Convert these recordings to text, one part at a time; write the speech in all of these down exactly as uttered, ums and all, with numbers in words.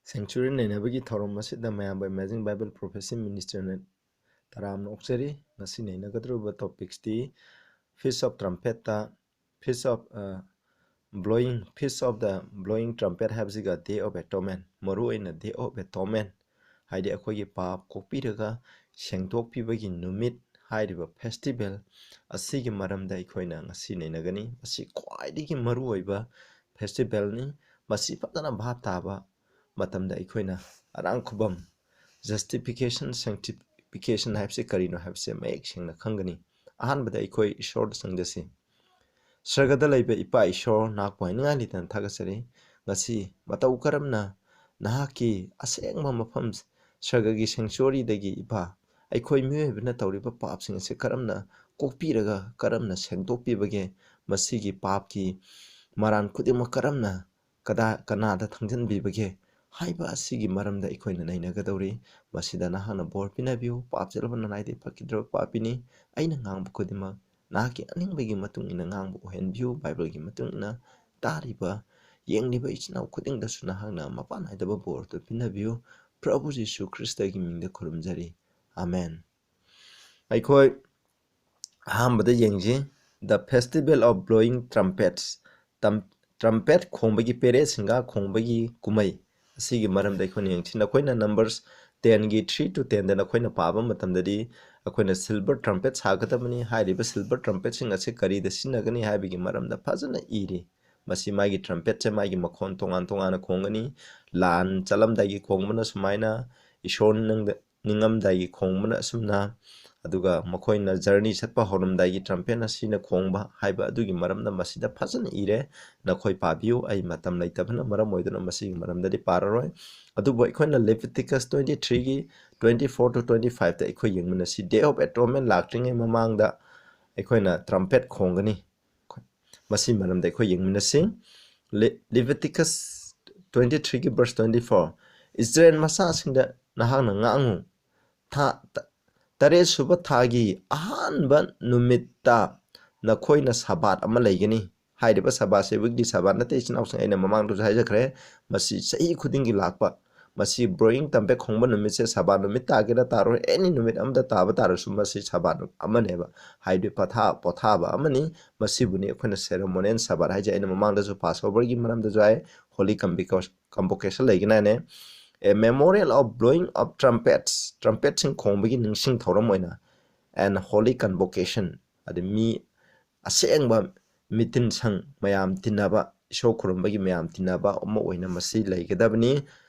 Sanctuary ꯅꯩꯅꯕꯒꯤ ꯊꯧꯔꯝ ꯑꯁꯤꯗ ꯃꯌꯥꯝꯕꯨ Amazing Bible Prophecy Ministry ꯅ ꯇꯔꯥꯝꯅ ꯑꯣꯛꯆꯔꯤ꯫ ꯉꯁꯤ ꯅꯩꯅꯒꯗꯧꯔꯤꯕ topics T Feast of Trumpet ꯇ, Feast of, ꯑ, Blowing, Feast of the Blowing Trumpet ꯍꯥꯏꯕꯁꯤꯒ Day of Atonement, ꯃꯔꯨꯑꯣꯏꯅ Day of Atonement, ꯍꯥꯏꯗꯤ ꯑꯩꯈꯣꯏꯒꯤ ꯄꯥꯞ ꯀꯣꯛꯄꯤꯔꯒ ꯁꯦꯡꯗꯣꯛꯄꯤꯕꯒꯤ ꯅꯨꯃꯤꯠ ꯍꯥꯏꯔꯤꯕ festival ꯑꯁꯤꯒꯤ ꯃꯔꯝꯗ ꯑꯩꯈꯣꯏꯅ ꯉꯁꯤ ꯅꯩꯅꯒꯅꯤ꯫ ꯃꯁꯤ ꯈ꯭ꯋꯥꯏꯗꯒꯤ ꯃꯔꯨꯑꯣꯏꯕ festival ꯅꯤ꯫ ꯃꯁꯤ ꯐꯖꯅ ꯚꯥꯞ ꯇꯥꯕ ꯃꯇꯝꯗ ꯑꯩꯈꯣꯏꯅ ꯑꯔꯥꯡ ꯈꯨꯕꯝ, justification, sanctification ꯍꯥꯏꯕꯁꯤ ꯀꯔꯤꯅꯣ ꯍꯥꯏꯕꯁꯦ ꯃꯌꯦꯛ ꯁꯦꯡꯅ ꯈꯪꯒꯅꯤ꯫ ꯑꯍꯥꯟꯕꯗ ꯑꯩꯈꯣꯏ ꯏꯁꯣꯔꯗ ꯆꯪꯖꯁꯤ꯫ ꯁ꯭ꯔꯒꯗ ꯂꯩꯕ ꯏꯄꯥ ꯏꯁꯣꯔ, ꯅꯍꯥꯛꯄꯨ ꯍꯥꯏꯅꯤꯡꯉꯥꯏ ꯂꯩꯇꯅ ꯊꯥꯒꯠꯆꯔꯤ꯫ ꯉꯁꯤ ꯃꯇꯧ ꯀꯔꯝꯅ ꯅꯍꯥꯛꯀꯤ ꯑꯁꯦꯡꯕ ꯃꯐꯝ ꯁ꯭ꯔꯒꯒꯤ sanctuary ꯗꯒꯤ ꯏꯄꯥ, ꯑꯩꯈꯣꯏ ꯃꯤꯑꯣꯏꯕꯅ ꯇꯧꯔꯤꯕ ꯄꯥꯞꯁꯤꯡ ꯑꯁꯤ ꯀꯔꯝꯅ ꯀꯣꯛꯄꯤꯔꯒ ꯀꯔꯝꯅ ꯁꯦꯡꯗꯣꯛꯄꯤꯕꯒꯦ, ꯃꯁꯤꯒꯤ ꯄꯥꯞꯀꯤ ꯃꯔꯥꯟ ꯈꯨꯗꯤꯡꯃꯛ ꯀꯔꯝꯅ ꯀꯗꯥ-, ꯀꯅꯥꯗ ꯊꯥꯡꯖꯤꯟꯕꯤꯕꯒꯦ ꯍꯥꯏꯕ ꯑꯁꯤꯒꯤ ꯃꯔꯝꯗ ꯑꯩꯈꯣꯏꯅ ꯅꯩꯅꯒꯗꯧꯔꯤ꯫ ꯃꯁꯤꯗ ꯅꯍꯥꯛꯅ ꯕꯣꯔ ꯄꯤꯅꯕꯤꯌꯨ꯫ ꯄꯥꯞ ꯆꯦꯜꯂꯕ ꯅꯅꯥꯏꯗꯩ ꯐꯈꯤꯗ꯭ꯔꯕ ꯄꯥꯄꯤꯅꯤ꯫ ꯑꯩꯅ ꯉꯥꯡꯕ ꯈꯨꯗꯤꯡꯃꯛ ꯅꯍꯥꯛꯀꯤ ꯑꯅꯤꯡꯕꯒꯤ ꯃꯇꯨꯡ ꯏꯟꯅ ꯉꯥꯡꯕ ꯑꯣꯏꯍꯟꯕꯤꯌꯨ꯫ ꯕꯥꯏꯕꯜꯒꯤ ꯃꯇꯨꯡ ꯏꯟꯅ ꯇꯥꯔꯤꯕ, ꯌꯦꯡꯂꯤꯕ ꯏꯆꯤꯟ ꯏꯅꯥꯎ ꯈꯨꯗꯤꯡꯗꯁꯨ ꯅꯍꯥꯛꯅ ꯃꯄꯥꯟ ꯅꯥꯏꯗꯕ ꯕꯣꯔꯗꯨ ꯄꯤꯅꯕꯤꯌꯨ꯫ ꯄ꯭ꯔꯚꯨ ꯖꯤꯁꯨ ꯈ꯭ꯔꯤꯁꯇꯒꯤ ꯃꯤꯡꯗ ꯈꯨꯔꯨꯝꯖꯔꯤ꯫ ꯑꯃꯦꯟ꯫ ꯑꯩꯈꯣꯏ ꯑꯍꯥꯟꯕꯗ ꯌꯦꯡꯁꯤ, The Festival of Blowing Trumpets, ꯇꯝ-, trumpet ꯈꯣꯡꯕꯒꯤ, ꯄꯦꯔꯦ ꯁꯤꯡꯒꯥ ꯈꯣꯡꯕꯒꯤ ꯀꯨꯝꯍꯩ ꯑꯁꯤꯒꯤ ꯃꯔꯝꯗ ꯑꯩꯈꯣꯏꯅ ꯌꯦꯡꯁꯤ꯫ ꯅꯈꯣꯏꯅ Numbers ten ꯒꯤ three to ten ꯗ ꯅꯈꯣꯏꯅ ꯄꯥꯕ ꯃꯇꯝꯗꯗꯤ ꯑꯩꯈꯣꯏꯅ silver trumpet ꯁꯥꯒꯗꯕꯅꯤ꯫ ꯍꯥꯏꯔꯤꯕ silver trumpet ꯁꯤꯡ ꯑꯁꯤ ꯀꯔꯤꯗ ꯁꯤꯖꯤꯟꯅꯒꯅꯤ ꯍꯥꯏꯕꯒꯤ ꯃꯔꯝꯗ ꯐꯖꯅ ꯏꯔꯤ꯫ ꯃꯁꯤ ꯃꯥꯒꯤ trumpet ꯁꯦ ꯃꯥꯒꯤ ꯃꯈꯣꯟ ꯇꯣꯉꯥꯟ ꯇꯣꯉꯥꯟꯅ ꯈꯣꯡꯒꯅꯤ꯫ ꯂꯥꯟ ꯆꯠꯂꯝꯗꯥꯏꯒꯤ ꯈꯣꯡꯕꯅ ꯁꯨꯃꯥꯏꯅ, ꯏꯁꯣꯔ ꯅꯪꯗ ꯅꯤꯡꯉꯝꯗꯥꯏꯒꯤ ꯈꯣꯡꯕꯅ ꯑꯁꯨꯝꯅ, ꯑꯗꯨꯒ ꯃꯈꯣꯏꯅ journey ꯆꯠꯄ ꯍꯧꯔꯝꯗꯥꯏꯒꯤ trumpet ꯑꯁꯤꯅ ꯈꯣꯡꯕ ꯍꯥꯏꯕ ꯑꯗꯨꯒꯤ ꯃꯔꯝꯗ ꯃꯁꯤꯗ ꯐꯖꯅ ꯏꯔꯦ꯫ ꯅꯈꯣꯏ ꯄꯥꯕꯤꯌꯨ, ꯑꯩ ꯃꯇꯝ ꯂꯩꯇꯕꯅ ꯃꯔꯝ ꯑꯣꯏꯗꯨꯅ ꯃꯁꯤꯒꯤ ꯃꯔꯝꯗꯗꯤ ꯄꯥꯔꯔꯣꯏ꯫ ꯑꯗꯨꯕꯨ ꯑꯩꯈꯣꯏꯅ Leviticus twenty three ꯒꯤ twenty four to twenty five ꯇ ꯑꯩꯈꯣꯏ ꯌꯦꯡꯃꯤꯟꯅꯁꯤ꯫ Day of Atonement ꯂꯥꯛꯇ꯭ꯔꯤꯉꯩ ꯃꯃꯥꯡꯗ ꯑꯩꯈꯣꯏꯅ trumpet ꯈꯣꯡꯒꯅꯤ꯫ ꯃꯁꯤ ꯃꯔꯝꯗ ꯑꯩꯈꯣꯏ ꯌꯦꯡꯃꯤꯟꯅꯁꯤ꯫ Le-, Leviticus twenty three ꯒꯤ verse twenty four, "ꯏꯁꯔꯥꯌꯦꯜ ꯃꯆꯥꯁꯤꯡꯗ ꯅꯍꯥꯛꯅ ꯉꯥꯡꯉꯨ, ꯊꯥ ꯇ-, ꯇꯔꯦꯠ ꯁꯨꯕ ꯊꯥꯒꯤ ꯑꯍꯥꯟꯕ ꯅꯨꯃꯤꯠꯇ ꯅꯈꯣꯏꯅ ꯁꯕꯥꯠ ꯑꯃ ꯂꯩꯒꯅꯤ꯫ ꯍꯥꯏꯔꯤꯕ ꯁꯕꯥꯠꯁꯦ weekly ꯁꯕꯥꯠ ꯅꯠꯇꯦ, ꯏꯆꯤꯟ ꯏꯅꯥꯎꯁꯤꯡ, ꯑꯩꯅ ꯃꯃꯥꯡꯗꯁꯨ ꯍꯥꯏꯖꯈ꯭ꯔꯦ꯫ ꯃꯁꯤ ꯆꯍꯤ ꯈꯨꯗꯤꯡꯒꯤ ꯂꯥꯛꯄ, ꯃꯁꯤ ꯕ꯭ꯔꯣꯌꯤꯡ ꯇ꯭ꯔꯝꯄꯦꯠ ꯈꯣꯡꯕ ꯅꯨꯃꯤꯠꯁꯦ ꯁꯕꯥꯠ ꯅꯨꯃꯤꯠ ꯇꯥꯒꯦꯔꯥ ꯇꯥꯔꯣꯏ, ꯑꯦꯅꯤ ꯅꯨꯃꯤꯠ ꯑꯃꯗ ꯇꯥꯕ ꯇꯥꯔꯁꯨ ꯃꯁꯤ ꯁꯕꯥꯠ ꯑꯃꯅꯦꯕ, ꯍꯥꯏꯕꯗꯤ ꯄꯊꯥ ꯄꯣꯊꯥꯕ ꯑꯃꯅꯤ꯫ ꯃꯁꯤꯕꯨꯅꯤ ꯑꯩꯈꯣꯏꯅ ceremonial ꯁꯕꯥꯠ ꯍꯥꯏꯁꯦ꯫ ꯑꯩꯅ ꯃꯃꯥꯡꯗꯁꯨ Passover ꯒꯤ ꯃꯔꯝꯗꯁꯨ ꯍꯥꯏ, Holy Convocation ꯂꯩꯒꯅꯤꯅꯦ꯫ A memorial of blowing of trumpets, ꯇ꯭ꯔꯝꯄꯦꯠꯁꯤꯡ ꯈꯣꯡꯕꯒꯤ ꯅꯤꯡꯁꯤꯡ ꯊꯧꯔꯝ ꯑꯣꯏꯅ, and Holy Convocation, ꯑꯗ ꯃꯤ ꯑꯁꯦꯡꯕ ꯃꯤꯇꯤꯟ ꯁꯪ ꯃꯌꯥꯝ ꯇꯤꯟꯅꯕ, ꯏꯁꯣꯔ ꯈꯨꯔꯨꯝꯕꯒꯤ ꯃꯌꯥꯝ ꯇꯤꯟꯅꯕ ꯑꯃ ꯑꯣꯏꯅ ꯃꯁꯤ ꯂꯩꯒꯗꯕꯅꯤ꯫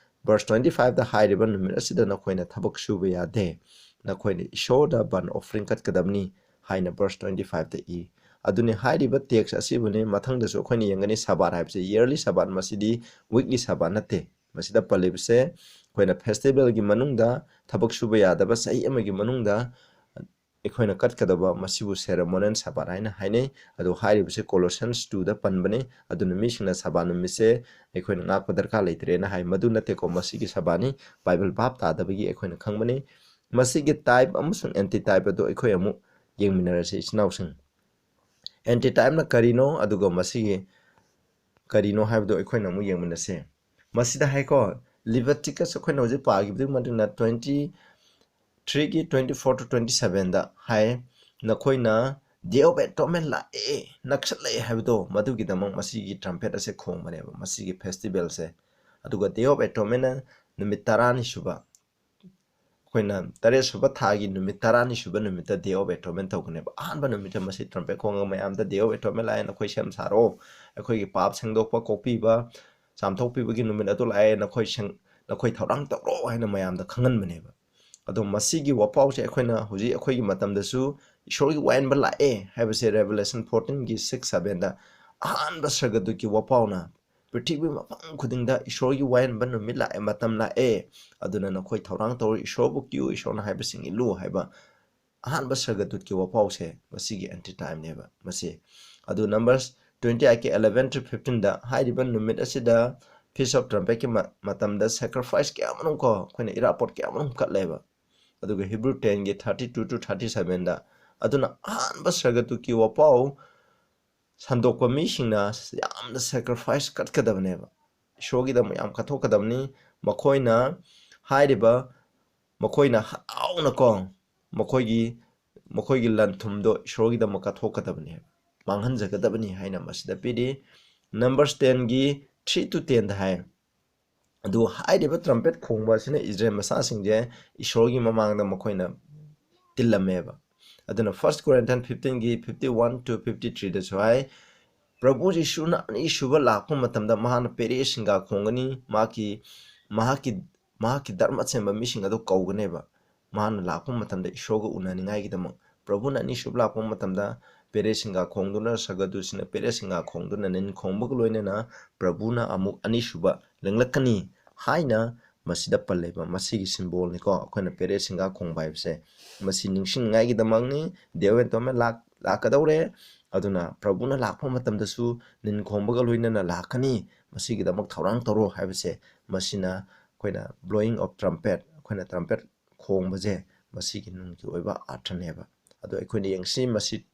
Verse twenty five ꯗ ꯍꯥꯏꯔꯤꯕ ꯅꯨꯃꯤꯠ ꯑꯁꯤꯗ ꯅꯈꯣꯏꯅ ꯊꯕꯛ ꯁꯨꯕ ꯌꯥꯗꯦ, ꯅꯈꯣꯏꯅ ꯏꯁꯣꯔꯗ burnt offering ꯀꯠꯀꯗꯕꯅꯤ ꯍꯥꯏꯅ verse twenty five ꯇ ꯏ꯫ ꯑꯗꯨꯅꯤ ꯍꯥꯏꯔꯤꯕ text ꯑꯁꯤꯕꯨꯅꯤ ꯃꯊꯪꯗꯁꯨ ꯑꯩꯈꯣꯏꯅ ꯌꯦꯡꯒꯅꯤ꯫ ꯁꯕꯥꯠ ꯍꯥꯏꯕꯁꯤ yearly ꯁꯕꯥꯠ, ꯃꯁꯤꯗꯤ weekly ꯁꯕꯥꯠ ꯅꯠꯇꯦ꯫ ꯃꯁꯤꯗ ꯄꯜꯂꯤꯕꯁꯦ ꯑꯩꯈꯣꯏꯅ festival ꯒꯤ ꯃꯅꯨꯡꯗ, ꯊꯕꯛ ꯁꯨꯕ ꯌꯥꯗꯕ ꯆꯍꯤ ꯑꯃꯒꯤ ꯃꯅꯨꯡꯗ ꯑꯩꯈꯣꯏꯅ ꯀꯠꯀꯗꯕ, ꯃꯁꯤꯕꯨ ceremonial ꯁꯕꯥꯠ ꯍꯥꯏꯅ ꯍꯥꯏꯅꯩ꯫ ꯑꯗꯣ ꯍꯥꯏꯔꯤꯕꯁꯦ Colossians two ꯗ ꯄꯟꯕꯅꯤ꯫ ꯑꯗꯨꯅ ꯃꯤꯁꯤꯡꯅ ꯁꯕꯥꯠ ꯅꯨꯃꯤꯠꯁꯦ ꯑꯩꯈꯣꯏꯅ ꯉꯥꯛꯄ ꯗꯔꯀꯥꯔ ꯂꯩꯇ꯭ꯔꯦꯅ ꯍꯥꯏ꯫ ꯃꯗꯨ ꯅꯠꯇꯦꯀꯣ, ꯃꯁꯤꯒꯤ ꯁꯕꯥꯠꯅꯤ, ꯕꯥꯏꯕꯜ ꯚꯥꯞ ꯇꯥꯗꯕꯒꯤ ꯑꯩꯈꯣꯏꯅ ꯈꯪꯕꯅꯤ꯫ ꯃꯁꯤꯒꯤ type ꯑꯃꯁꯨꯡ anti type ꯑꯗꯨ ꯑꯩꯈꯣꯏ ꯑꯃꯨꯛ ꯌꯦꯡꯃꯤꯟꯅꯔꯁꯤ, ꯏꯆꯤꯟ ꯏꯅꯥꯎꯁꯤꯡ꯫ Anti type ꯅ ꯀꯔꯤꯅꯣ, ꯑꯗꯨꯒ ꯃꯁꯤꯒꯤ ꯀꯔꯤꯅꯣ ꯍꯥꯏꯕꯗꯨ ꯑꯩꯈꯣꯏꯅ ꯑꯃꯨꯛ ꯌꯦꯡꯃꯤꯟꯅꯁꯦ꯫ ꯃꯁꯤꯗ ꯍꯥꯏꯀꯣ, Leviticus ꯑꯩꯈꯣꯏꯅ ꯍꯧꯖꯤꯛ ꯄꯥꯈꯤꯕꯗꯨꯒꯤ ꯃꯇꯨꯡ ꯏꯟꯅ twenty three ꯒꯤ twenty four to twenty seven ꯗ ꯍꯥꯏ, ꯅꯈꯣꯏꯅ Day of Atonement ꯂꯥꯛꯑꯦ, ꯅꯛꯁꯜꯂꯛꯑꯦ ꯍꯥꯏꯕꯗꯣ, ꯃꯗꯨꯒꯤꯗꯃꯛ ꯃꯁꯤꯒꯤ ꯇ꯭ꯔꯝꯄꯦꯠ ꯑꯁꯦ ꯈꯣꯡꯕꯅꯦꯕ, ꯃꯁꯤꯒꯤ festival ꯁꯦ꯫ ꯑꯗꯨꯒ Day of Atonement ꯅ ꯅꯨꯃꯤꯠ ꯇꯔꯥꯅꯤ ꯁꯨꯕ, ꯑꯩꯈꯣꯏꯅ ꯇꯔꯦꯠ ꯁꯨꯕ ꯊꯥꯒꯤ ꯅꯨꯃꯤꯠ ꯇꯔꯥꯅꯤ ꯁꯨꯕ ꯅꯨꯃꯤꯠꯇ Day of Atonement ꯇꯧꯒꯅꯦꯕ꯫ ꯑꯍꯥꯟꯕ ꯅꯨꯃꯤꯠꯇ ꯃꯁꯤ ꯇ꯭ꯔꯝꯄꯦꯠ ꯈꯣꯡꯉꯒ ꯃꯌꯥꯝꯗ Day of Atonement ꯂꯥꯛꯑꯦ, ꯅꯈꯣꯏ ꯁꯦꯝ ꯁꯥꯔꯣ, ꯑꯩꯈꯣꯏꯒꯤ ꯄꯥꯞ ꯁꯦꯡꯗꯣꯛꯄ, ꯀꯣꯛꯄꯤꯕ, ꯆꯥꯝꯊꯣꯛꯄꯤꯕꯒꯤ ꯅꯨꯃꯤꯠ ꯑꯗꯨ ꯂꯥꯛꯑꯦ, ꯅꯈꯣꯏ ꯁꯦꯡ-, ꯅꯈꯣꯏ ꯊꯧꯔꯥꯡ ꯇꯧꯔꯣ ꯍꯥꯏꯅ ꯃꯌꯥꯝꯗ ꯈꯪꯍꯟꯕꯅꯦꯕ꯫ ꯑꯗꯣ ꯃꯁꯤꯒꯤ ꯋꯥꯄꯥꯎꯁꯦ ꯑꯩꯈꯣꯏꯅ ꯍꯧꯖꯤꯛ ꯑꯩꯈꯣꯏꯒꯤ ꯃꯇꯝꯗꯁꯨ ꯏꯁꯣꯔꯒꯤ ꯋꯥꯌꯦꯟꯕ ꯂꯥꯛꯑꯦ ꯍꯥꯏꯕꯁꯦ Revelation fourteen ꯒꯤ six seven ꯗ ꯑꯍꯥꯟꯕ ꯁꯔꯒꯗꯨꯠꯀꯤ ꯋꯥꯄꯥꯎꯅ ꯄ꯭ꯔꯤꯊꯤꯕꯤ ꯃꯐꯝ ꯈꯨꯗꯤꯡꯗ ꯏꯁꯣꯔꯒꯤ ꯋꯥꯌꯦꯟꯕ ꯅꯨꯃꯤꯠ ꯂꯥꯛꯑꯦ, ꯃꯇꯝ ꯂꯥꯛꯑꯦ, ꯑꯗꯨꯅ ꯅꯈꯣꯏ ꯊꯧꯔꯥꯡ ꯇꯧꯔꯣ, ꯏꯁꯣꯔꯕꯨ ꯀꯤꯌꯨ, ꯏꯁꯣꯔꯅ ꯍꯥꯏꯕꯁꯤꯡ ꯏꯜꯂꯨ ꯍꯥꯏꯕ ꯑꯍꯥꯟꯕ ꯁꯔꯒꯗꯨꯠꯀꯤ ꯋꯥꯄꯥꯎꯁꯦ ꯃꯁꯤꯒꯤ anti time ꯅꯦꯕ ꯃꯁꯤ꯫ ꯑꯗꯨ Numbers twenty eight ꯀꯤ eleven to fifteen ꯗ ꯍꯥꯏꯔꯤꯕ ꯅꯨꯃꯤꯠ ꯑꯁꯤꯗ Feast of Trumpet ꯀꯤ ꯃ-, ꯃꯇꯝꯗ sacrifice ꯀꯌꯥ ꯑꯃꯔꯣꯝ ꯀꯣ, ꯑꯩꯈꯣꯏꯅ ꯏꯔꯥꯠꯄꯣꯠ ꯀꯌꯥ ꯑꯃꯔꯣꯝ ꯀꯠꯂꯦꯕ꯫ ꯑꯗꯨꯒ Hebrew ten ꯒꯤ thirty two to thirty seven ꯗ, ꯑꯗꯨꯅ ꯑꯍꯥꯟꯕ ꯁꯔꯒꯗꯨꯠꯀꯤ ꯋꯥꯄꯥꯎ ꯁꯟꯗꯣꯛꯄ ꯃꯤꯁꯤꯡꯅ ꯌꯥꯝꯅ sacrifice ꯀꯠꯀꯗꯕꯅꯦꯕ꯫ ꯏꯁꯣꯔꯒꯤꯗꯃꯛ ꯌꯥꯝ ꯀꯠꯊꯣꯛꯀꯗꯕꯅꯤ꯫ ꯃꯈꯣꯏꯅ ꯍꯥꯏꯔꯤꯕ, ꯃꯈꯣꯏꯅ ꯍꯔꯥꯎꯅꯀꯣ, ꯃꯈꯣꯏꯒꯤ, ꯃꯈꯣꯏꯒꯤ ꯂꯟ ꯊꯨꯝꯗꯣ ꯏꯁꯣꯔꯒꯤꯗꯃꯛ ꯀꯠꯊꯣꯛꯀꯗꯕꯅꯦꯕ, ꯃꯥꯡꯍꯟꯖꯒꯗꯕꯅꯤ ꯍꯥꯏꯅ ꯃꯁꯤꯗ ꯄꯤꯔꯤ꯫ Numbers ten ꯒꯤ three to ten ꯗ ꯍꯥꯏ꯫ ꯑꯗꯨ ꯍꯥꯏꯔꯤꯕ trumpet ꯈꯣꯡꯕ ꯑꯁꯤꯅ ꯏꯁꯔꯥꯌꯦꯜ ꯃꯆꯥꯁꯤꯡꯁꯦ ꯏꯁꯣꯔꯒꯤ ꯃꯃꯥꯡꯗ ꯃꯈꯣꯏꯅ ꯇꯤꯜꯂꯝꯃꯦꯕ꯫ ꯑꯗꯨꯅ First Corinthians fifteen ꯒꯤ fifty one to fifty three ꯗꯁꯨ ꯍꯥꯏ, ꯄ꯭ꯔꯚꯨ ꯌꯤꯁꯨꯅ ꯑꯅꯤꯁꯨꯕ ꯂꯥꯛꯄ ꯃꯇꯝꯗ ꯃꯍꯥꯛꯅ ꯄꯦꯔꯦ ꯁꯤꯡꯒꯥ ꯈꯣꯡꯒꯅꯤ, ꯃꯍꯥꯛꯀꯤ, ꯃꯍꯥꯛꯀꯤ, ꯃꯍꯥꯛꯀꯤ ꯙꯔꯃ ꯆꯦꯟꯕ ꯃꯤꯁꯤꯡ ꯑꯗꯨ ꯀꯧꯒꯅꯦꯕ꯫ ꯃꯍꯥꯛꯅ ꯂꯥꯛꯄ ꯃꯇꯝꯗ ꯏꯁꯣꯔꯒ ꯎꯅꯅꯤꯡꯉꯥꯏꯒꯤꯗꯃꯛ꯫ ꯄ꯭ꯔꯚꯨꯅ ꯑꯅꯤꯁꯨꯕ ꯂꯥꯛꯄ ꯃꯇꯝꯗ ꯄꯦꯔꯦ ꯁꯤꯡꯒꯥ ꯈꯣꯡꯗꯨꯅ, ꯁꯔꯒꯗꯨꯁꯤꯅ ꯄꯦꯔꯦ ꯁꯤꯡꯒꯥ ꯈꯣꯡꯗꯨꯅ ꯅꯤꯟ ꯈꯣꯡꯕꯒ ꯂꯣꯏꯅꯅ ꯄ꯭ꯔꯚꯨꯅ ꯑꯃꯨꯛ ꯑꯅꯤꯁꯨꯕ ꯂꯦꯡꯂꯛꯀꯅꯤ ꯍꯥꯏꯅ ꯃꯁꯤꯗ ꯄꯜꯂꯦꯕ꯫ ꯃꯁꯤꯒꯤ symbol ꯅꯤꯀꯣ, ꯑꯩꯈꯣꯏꯅ ꯄꯦꯔꯦ ꯁꯤꯡꯒꯥ ꯈꯣꯡꯕ ꯍꯥꯏꯕꯁꯦ꯫ ꯃꯁꯤ ꯅꯤꯡꯁꯤꯡꯅꯤꯡꯉꯥꯏꯒꯤꯗꯃꯛꯅꯤ꯫ Day of Atonement ꯂꯥꯛ-, ꯂꯥꯛꯀꯗꯧꯔꯦ꯫ ꯑꯗꯨꯅ ꯄ꯭ꯔꯚꯨꯅ ꯂꯥꯛꯄ ꯃꯇꯝꯗꯁꯨ ꯅꯤꯟ ꯈꯣꯡꯕꯒ ꯂꯣꯏꯅꯅ ꯂꯥꯛꯀꯅꯤ꯫ ꯃꯁꯤꯒꯤꯗꯃꯛ ꯊꯧꯔꯥꯡ ꯇꯧꯔꯣ ꯍꯥꯏꯕꯁꯦ ꯃꯁꯤꯅ ꯑꯩꯈꯣꯏꯅ blowing of trumpet, ꯑꯩꯈꯣꯏꯅ trumpet ꯈꯣꯡꯕꯁꯦ ꯃꯁꯤꯒꯤ ꯅꯨꯡꯒꯤ ꯑꯣꯏꯕ ꯑꯥꯔꯊꯅꯦꯕ꯫ ꯑꯗꯣ ꯑꯩꯈꯣꯏꯅ ꯌꯦꯡꯁꯤ, ꯃꯁꯤ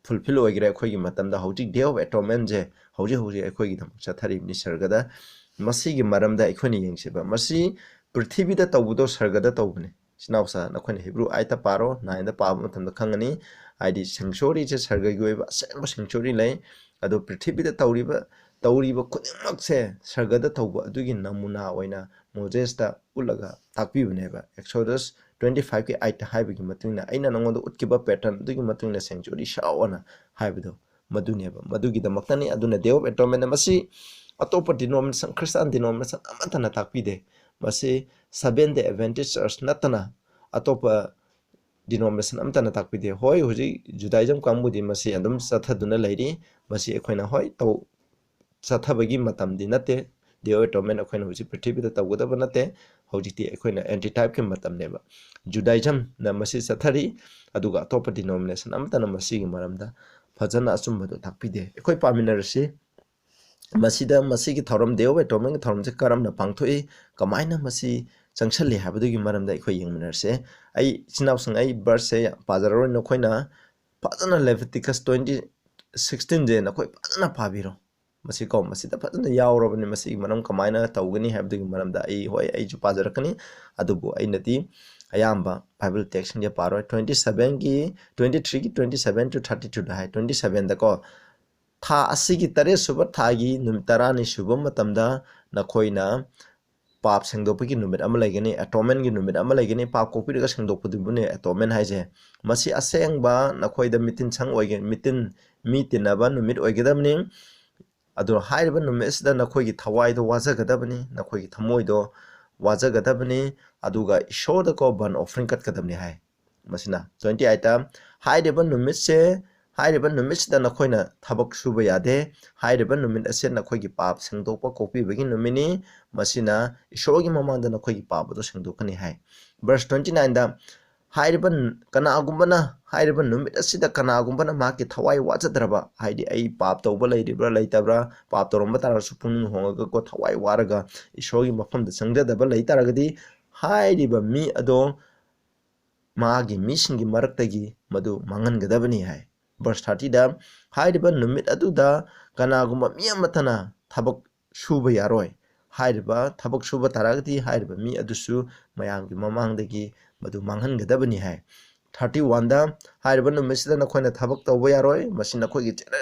fulfill ꯑꯣꯏꯈ꯭ꯔꯦ ꯑꯩꯈꯣꯏꯒꯤ ꯃꯇꯝꯗ꯫ ꯍꯧꯖꯤꯛ Day of Atonement ꯁꯦ ꯍꯧꯖꯤꯛ ꯍꯧꯖꯤꯛ ꯑꯩꯈꯣꯏꯒꯤꯗꯃꯛ ꯆꯠꯊꯔꯤꯕꯅꯤ ꯁꯔꯒꯗ꯫ ꯃꯁꯤꯒꯤ ꯃꯔꯝꯗ ꯑꯩꯈꯣꯏꯅ ꯌꯦꯡꯁꯦꯕ꯫ ꯃꯁꯤ ꯄ꯭ꯔꯤꯊꯤꯕꯤꯗ ꯇꯧꯕꯗꯣ ꯁꯔꯒꯗ ꯇꯧꯕꯅꯤ꯫ ꯏꯆꯤꯟ ꯏꯅꯥꯎꯁꯥ, ꯅꯈꯣꯏꯅ Hebrew eight ꯇ ꯄꯥꯔꯣ, nine ꯗ ꯄꯥꯕ ꯃꯇꯝꯗ ꯈꯪꯒꯅꯤ꯫ ꯍꯥꯏꯗꯤ sanctuary ꯁꯦ ꯁꯔꯒꯒꯤ ꯑꯣꯏꯕ ꯑꯁꯦꯡꯕ sanctuary ꯂꯩ꯫ ꯑꯗꯣ ꯄ꯭ꯔꯤꯊꯤꯕꯤꯗ ꯇꯧꯔꯤꯕ, ꯇꯧꯔꯤꯕ ꯈꯨꯗꯤꯡꯃꯛꯁꯦ ꯁꯔꯒꯗ ꯇꯧꯕ ꯑꯗꯨꯒꯤ ꯅꯃꯨꯅꯥ ꯑꯣꯏꯅ ꯃꯣꯖꯦꯁꯇ ꯎꯠꯂꯒ ꯇꯥꯛꯄꯤꯕꯅꯦꯕ꯫ Exodus twenty five ꯀꯤ eight ꯇ ꯍꯥꯏꯕꯒꯤ ꯃꯇꯨꯡ ꯏꯟꯅ, "ꯑꯩꯅ ꯅꯉꯣꯟꯗ ꯎꯠꯈꯤꯕ pattern ꯑꯗꯨꯒꯤ ꯃꯇꯨꯡ ꯏꯟꯅ sanctuary ꯁꯥꯎ" ꯑꯅ ꯍꯥꯏꯕꯗꯣ ꯃꯗꯨꯅꯦꯕ꯫ ꯃꯗꯨꯒꯤꯗꯃꯛꯇꯅꯤ꯫ ꯑꯗꯨꯅ Day of Atonement ꯃꯁꯤ ꯑꯇꯣꯞꯄ denomination, Christian denomination ꯑꯃꯠꯇꯅ ꯇꯥꯛꯄꯤꯗꯦ꯫ ꯃꯁꯤ Seventh Day Adventist Church ꯅꯠꯇꯅ ꯑꯇꯣꯞꯄ denomination ꯑꯃꯠꯇꯅ ꯇꯥꯛꯄꯤꯗꯦ꯫ ꯍꯣꯏ, ꯍꯧꯖꯤꯛ Judaism ꯀꯥꯡꯕꯨꯗꯤ ꯃꯁꯤ ꯑꯗꯨꯝ ꯆꯠꯊꯗꯨꯅ ꯂꯩꯔꯤ꯫ ꯃꯁꯤ ꯑꯩꯈꯣꯏꯅ, ꯍꯣꯏ, ꯇꯧ-, ꯆꯠꯊꯕꯒꯤ ꯃꯇꯝꯗꯤ ꯅꯠꯇꯦ꯫ Day of Atonement ꯑꯩꯈꯣꯏꯅ ꯍꯧꯖꯤꯛ ꯄ꯭ꯔꯤꯊꯤꯕꯤꯗ ꯇꯧꯒꯗꯕ ꯅꯠꯇꯦ꯫ ꯍꯧꯖꯤꯛꯇꯤ ꯑꯩꯈꯣꯏꯅ anti type ꯀꯤ ꯃꯇꯝꯅꯦꯕ꯫ Judaism ꯅ ꯃꯁꯤ ꯆꯠꯊꯔꯤ, ꯑꯗꯨꯒ ꯑꯇꯣꯞꯄ denomination ꯑꯃꯠꯇꯅ ꯃꯁꯤꯒꯤ ꯃꯔꯝꯗ ꯐꯖꯅ ꯑꯆꯨꯝꯕꯗꯣ ꯇꯥꯛꯄꯤꯗꯦ꯫ ꯑꯩꯈꯣꯏ ꯄꯥꯃꯤꯟꯅꯔꯁꯤ꯫ ꯃꯁꯤꯗ, ꯃꯁꯤꯒꯤ ꯊꯧꯔꯝ, Day of Atonement ꯀꯤ ꯊꯧꯔꯝꯁꯦ ꯀꯔꯝꯅ ꯄꯥꯡꯊꯣꯛꯏ, ꯀꯃꯥꯏꯅ ꯃꯁꯤ ꯆꯪꯁꯜꯂꯤ ꯍꯥꯏꯕꯗꯨꯒꯤ ꯃꯔꯝꯗ ꯑꯩꯈꯣꯏ ꯌꯦꯡꯃꯤꯟꯅꯔꯁꯦ꯫ ꯑꯩ, ꯏꯆꯤꯟ ꯏꯅꯥꯎꯁꯤꯡ, ꯑꯩ verse ꯁꯦ ꯄꯥꯖꯔꯔꯣꯏ, ꯅꯈꯣꯏꯅ ꯐꯖꯅ Leviticus twenty, ꯁꯤꯛꯁꯇꯤꯟꯁꯦ ꯅꯈꯣꯏ ꯐꯖꯅ ꯄꯥꯕꯤꯔꯣ꯫ ꯃꯁꯤꯀꯣ, ꯃꯁꯤꯗ ꯐꯖꯅ ꯌꯥꯎꯔꯕꯅꯤ꯫ ꯃꯁꯤꯒꯤ ꯃꯔꯝ ꯀꯃꯥꯏꯅ ꯇꯧꯒꯅꯤ ꯍꯥꯏꯕꯗꯨꯒꯤ ꯃꯔꯝꯗ ꯑꯩ, ꯍꯣꯏ, ꯑꯩꯁꯨ ꯄꯥꯖꯔꯛꯀꯅꯤ, ꯑꯗꯨꯕꯨ ꯑꯩꯅꯗꯤ ꯑꯌꯥꯝꯕ ꯕꯥꯏꯕꯜ ꯇꯦꯛꯁꯁꯤꯡꯁꯦ ꯄꯥꯔꯣꯏ꯫ ꯇ꯭ꯋꯦꯟꯇꯤ ꯁꯕꯦꯟꯒꯤ, ꯇ꯭ꯋꯦꯟꯇꯤ ꯊ꯭ꯔꯤꯒꯤ ꯇ꯭ꯋꯦꯟꯇꯤ ꯁꯕꯦꯟ ꯇꯨ ꯊꯥꯔꯇꯤ ꯇꯨꯗ ꯍꯥꯏ꯫ ꯇ꯭ꯋꯦꯟꯇꯤ ꯁꯕꯦꯟꯗꯀꯣ, ꯊꯥ ꯑꯁꯤꯒꯤ ꯇꯔꯦꯠ ꯁꯨꯕ ꯊꯥꯒꯤ ꯅꯨꯃꯤꯠ ꯇꯔꯥꯅꯤ ꯁꯨꯕ ꯃꯇꯝꯗ ꯅꯈꯣꯏꯅ ꯄꯥꯞ ꯁꯦꯡꯗꯣꯛꯄꯒꯤ ꯅꯨꯃꯤꯠ ꯑꯃ ꯂꯩꯒꯅꯤ, ꯑꯦꯇꯣꯟꯃꯦꯟꯒꯤ ꯅꯨꯃꯤꯠ ꯑꯃ ꯂꯩꯒꯅꯤ꯫ ꯄꯥꯞ ꯀꯣꯛꯄꯤꯔꯒ ꯁꯦꯡꯗꯣꯛꯄꯗꯨꯕꯨꯅꯦ ꯑꯦꯇꯣꯟꯃꯦꯟ ꯍꯥꯏꯁꯦ꯫ ꯃꯁꯤ ꯑꯁꯦꯡꯕ ꯅꯈꯣꯏꯗ ꯃꯤꯇꯤꯟ ꯁꯪ ꯑꯣꯏꯒꯦ, ꯃꯤꯇꯤꯟ, ꯃꯤ ꯇꯤꯟꯅꯕ ꯅꯨꯃꯤꯠ ꯑꯣꯏꯒꯗꯕꯅꯤ꯫ ꯑꯗꯨ ꯍꯥꯏꯔꯤꯕ ꯅꯨꯃꯤꯠ ꯑꯁꯤꯗ ꯅꯈꯣꯏꯒꯤ ꯊꯋꯥꯏꯗꯣ ꯋꯥꯖꯒꯗꯕꯅꯤ, ꯅꯈꯣꯏꯒꯤ ꯊꯃꯣꯏꯗꯣ ꯋꯥꯖꯒꯗꯕꯅꯤ, ꯑꯗꯨꯒ ꯏꯁꯣꯔꯗꯀꯣ burnt offering ꯀꯠꯀꯗꯕꯅꯤ ꯍꯥꯏ꯫ ꯃꯁꯤꯅ ꯇ꯭ꯋꯦꯟꯇꯤ ꯑꯩꯠꯇ ꯍꯥꯏꯔꯤꯕ ꯅꯨꯃꯤꯠꯁꯦ, ꯍꯥꯏꯔꯤꯕ ꯅꯨꯃꯤꯠꯁꯤꯗ ꯅꯈꯣꯏꯅ ꯊꯕꯛ ꯁꯨꯕ ꯌꯥꯗꯦ꯫ ꯍꯥꯏꯔꯤꯕ ꯅꯨꯃꯤꯠ ꯑꯁꯦ ꯅꯈꯣꯏꯒꯤ ꯄꯥꯞ ꯁꯦꯡꯗꯣꯛꯄ ꯀꯣꯛꯄꯤꯕꯒꯤ ꯅꯨꯃꯤꯠꯅꯤ꯫ ꯃꯁꯤꯅ ꯏꯁꯣꯔꯒꯤ ꯃꯃꯥꯡꯗ ꯅꯈꯣꯏꯒꯤ ꯄꯥꯞ ꯑꯗꯨ ꯁꯦꯡꯗꯣꯛꯀꯅꯤ ꯍꯥꯏ꯫ ꯚꯔꯁ ꯇ꯭ꯋꯦꯟꯇꯤ ꯅꯥꯏꯟꯗ ꯍꯥꯏꯔꯤꯕ ꯀꯅꯥꯒꯨꯝꯕꯅ, ꯍꯥꯏꯔꯤꯕ ꯅꯨꯃꯤꯠ ꯑꯁꯤꯗ ꯀꯅꯥꯒꯨꯝꯕꯅ ꯃꯍꯥꯛꯀꯤ ꯊꯋꯥꯏ ꯋꯥꯖꯗ꯭ꯔꯕ, ꯍꯥꯏꯗꯤ ꯑꯩ ꯄꯥꯞ ꯇꯧꯕ ꯂꯩꯔꯤꯕ꯭ꯔꯥ ꯂꯩꯇꯕ꯭ꯔꯥ, ꯄꯥꯞ ꯇꯧꯔꯝꯕ ꯇꯥꯔꯒꯁꯨ ꯄꯨꯛꯅꯤꯡ ꯍꯣꯡꯉꯒꯀꯣ ꯊꯋꯥꯏ ꯋꯥꯔꯒ ꯏꯁꯣꯔꯒꯤ ꯃꯐꯝꯗ ꯆꯪꯖꯗꯕ ꯂꯩ ꯇꯥꯔꯒꯗꯤ, ꯍꯥꯏꯔꯤꯕ ꯃꯤ ꯑꯗꯣ ꯃꯥꯒꯤ ꯃꯤꯁꯤꯡꯒꯤ ꯃꯔꯛꯇꯒꯤ ꯃꯗꯨ ꯃꯥꯡꯍꯟꯒꯗꯕꯅꯤ ꯍꯥꯏ꯫ ꯚꯔꯁ ꯊꯥꯔꯇꯤꯗ ꯍꯥꯏꯔꯤꯕ ꯅꯨꯃꯤꯠ ꯑꯗꯨꯗ ꯀꯅꯥꯒꯨꯝꯕ ꯃꯤ ꯑꯃꯠꯇꯅ ꯊꯕꯛ ꯁꯨꯕ ꯌꯥꯔꯣꯏ꯫ ꯍꯥꯏꯔꯤꯕ ꯊꯕꯛ ꯁꯨꯕ ꯇꯥꯔꯒꯗꯤ ꯍꯥꯏꯔꯤꯕ ꯃꯤ ꯑꯗꯨꯁꯨ ꯃꯌꯥꯝꯒꯤ ꯃꯃꯥꯡꯗꯒꯤ ꯃꯗꯨ ꯃꯥꯡꯍꯟꯒꯗꯕꯅꯤ ꯍꯥꯏ꯫ ꯊꯥꯔꯇꯤ ꯋꯥꯟꯗ ꯍꯥꯏꯔꯤꯕ ꯅꯨꯃꯤꯠꯁꯤꯗ ꯅꯈꯣꯏꯅ ꯊꯕꯛ ꯇꯧꯕ ꯌꯥꯔꯣꯏ, ꯃꯁꯤ ꯅꯈꯣꯏꯒꯤ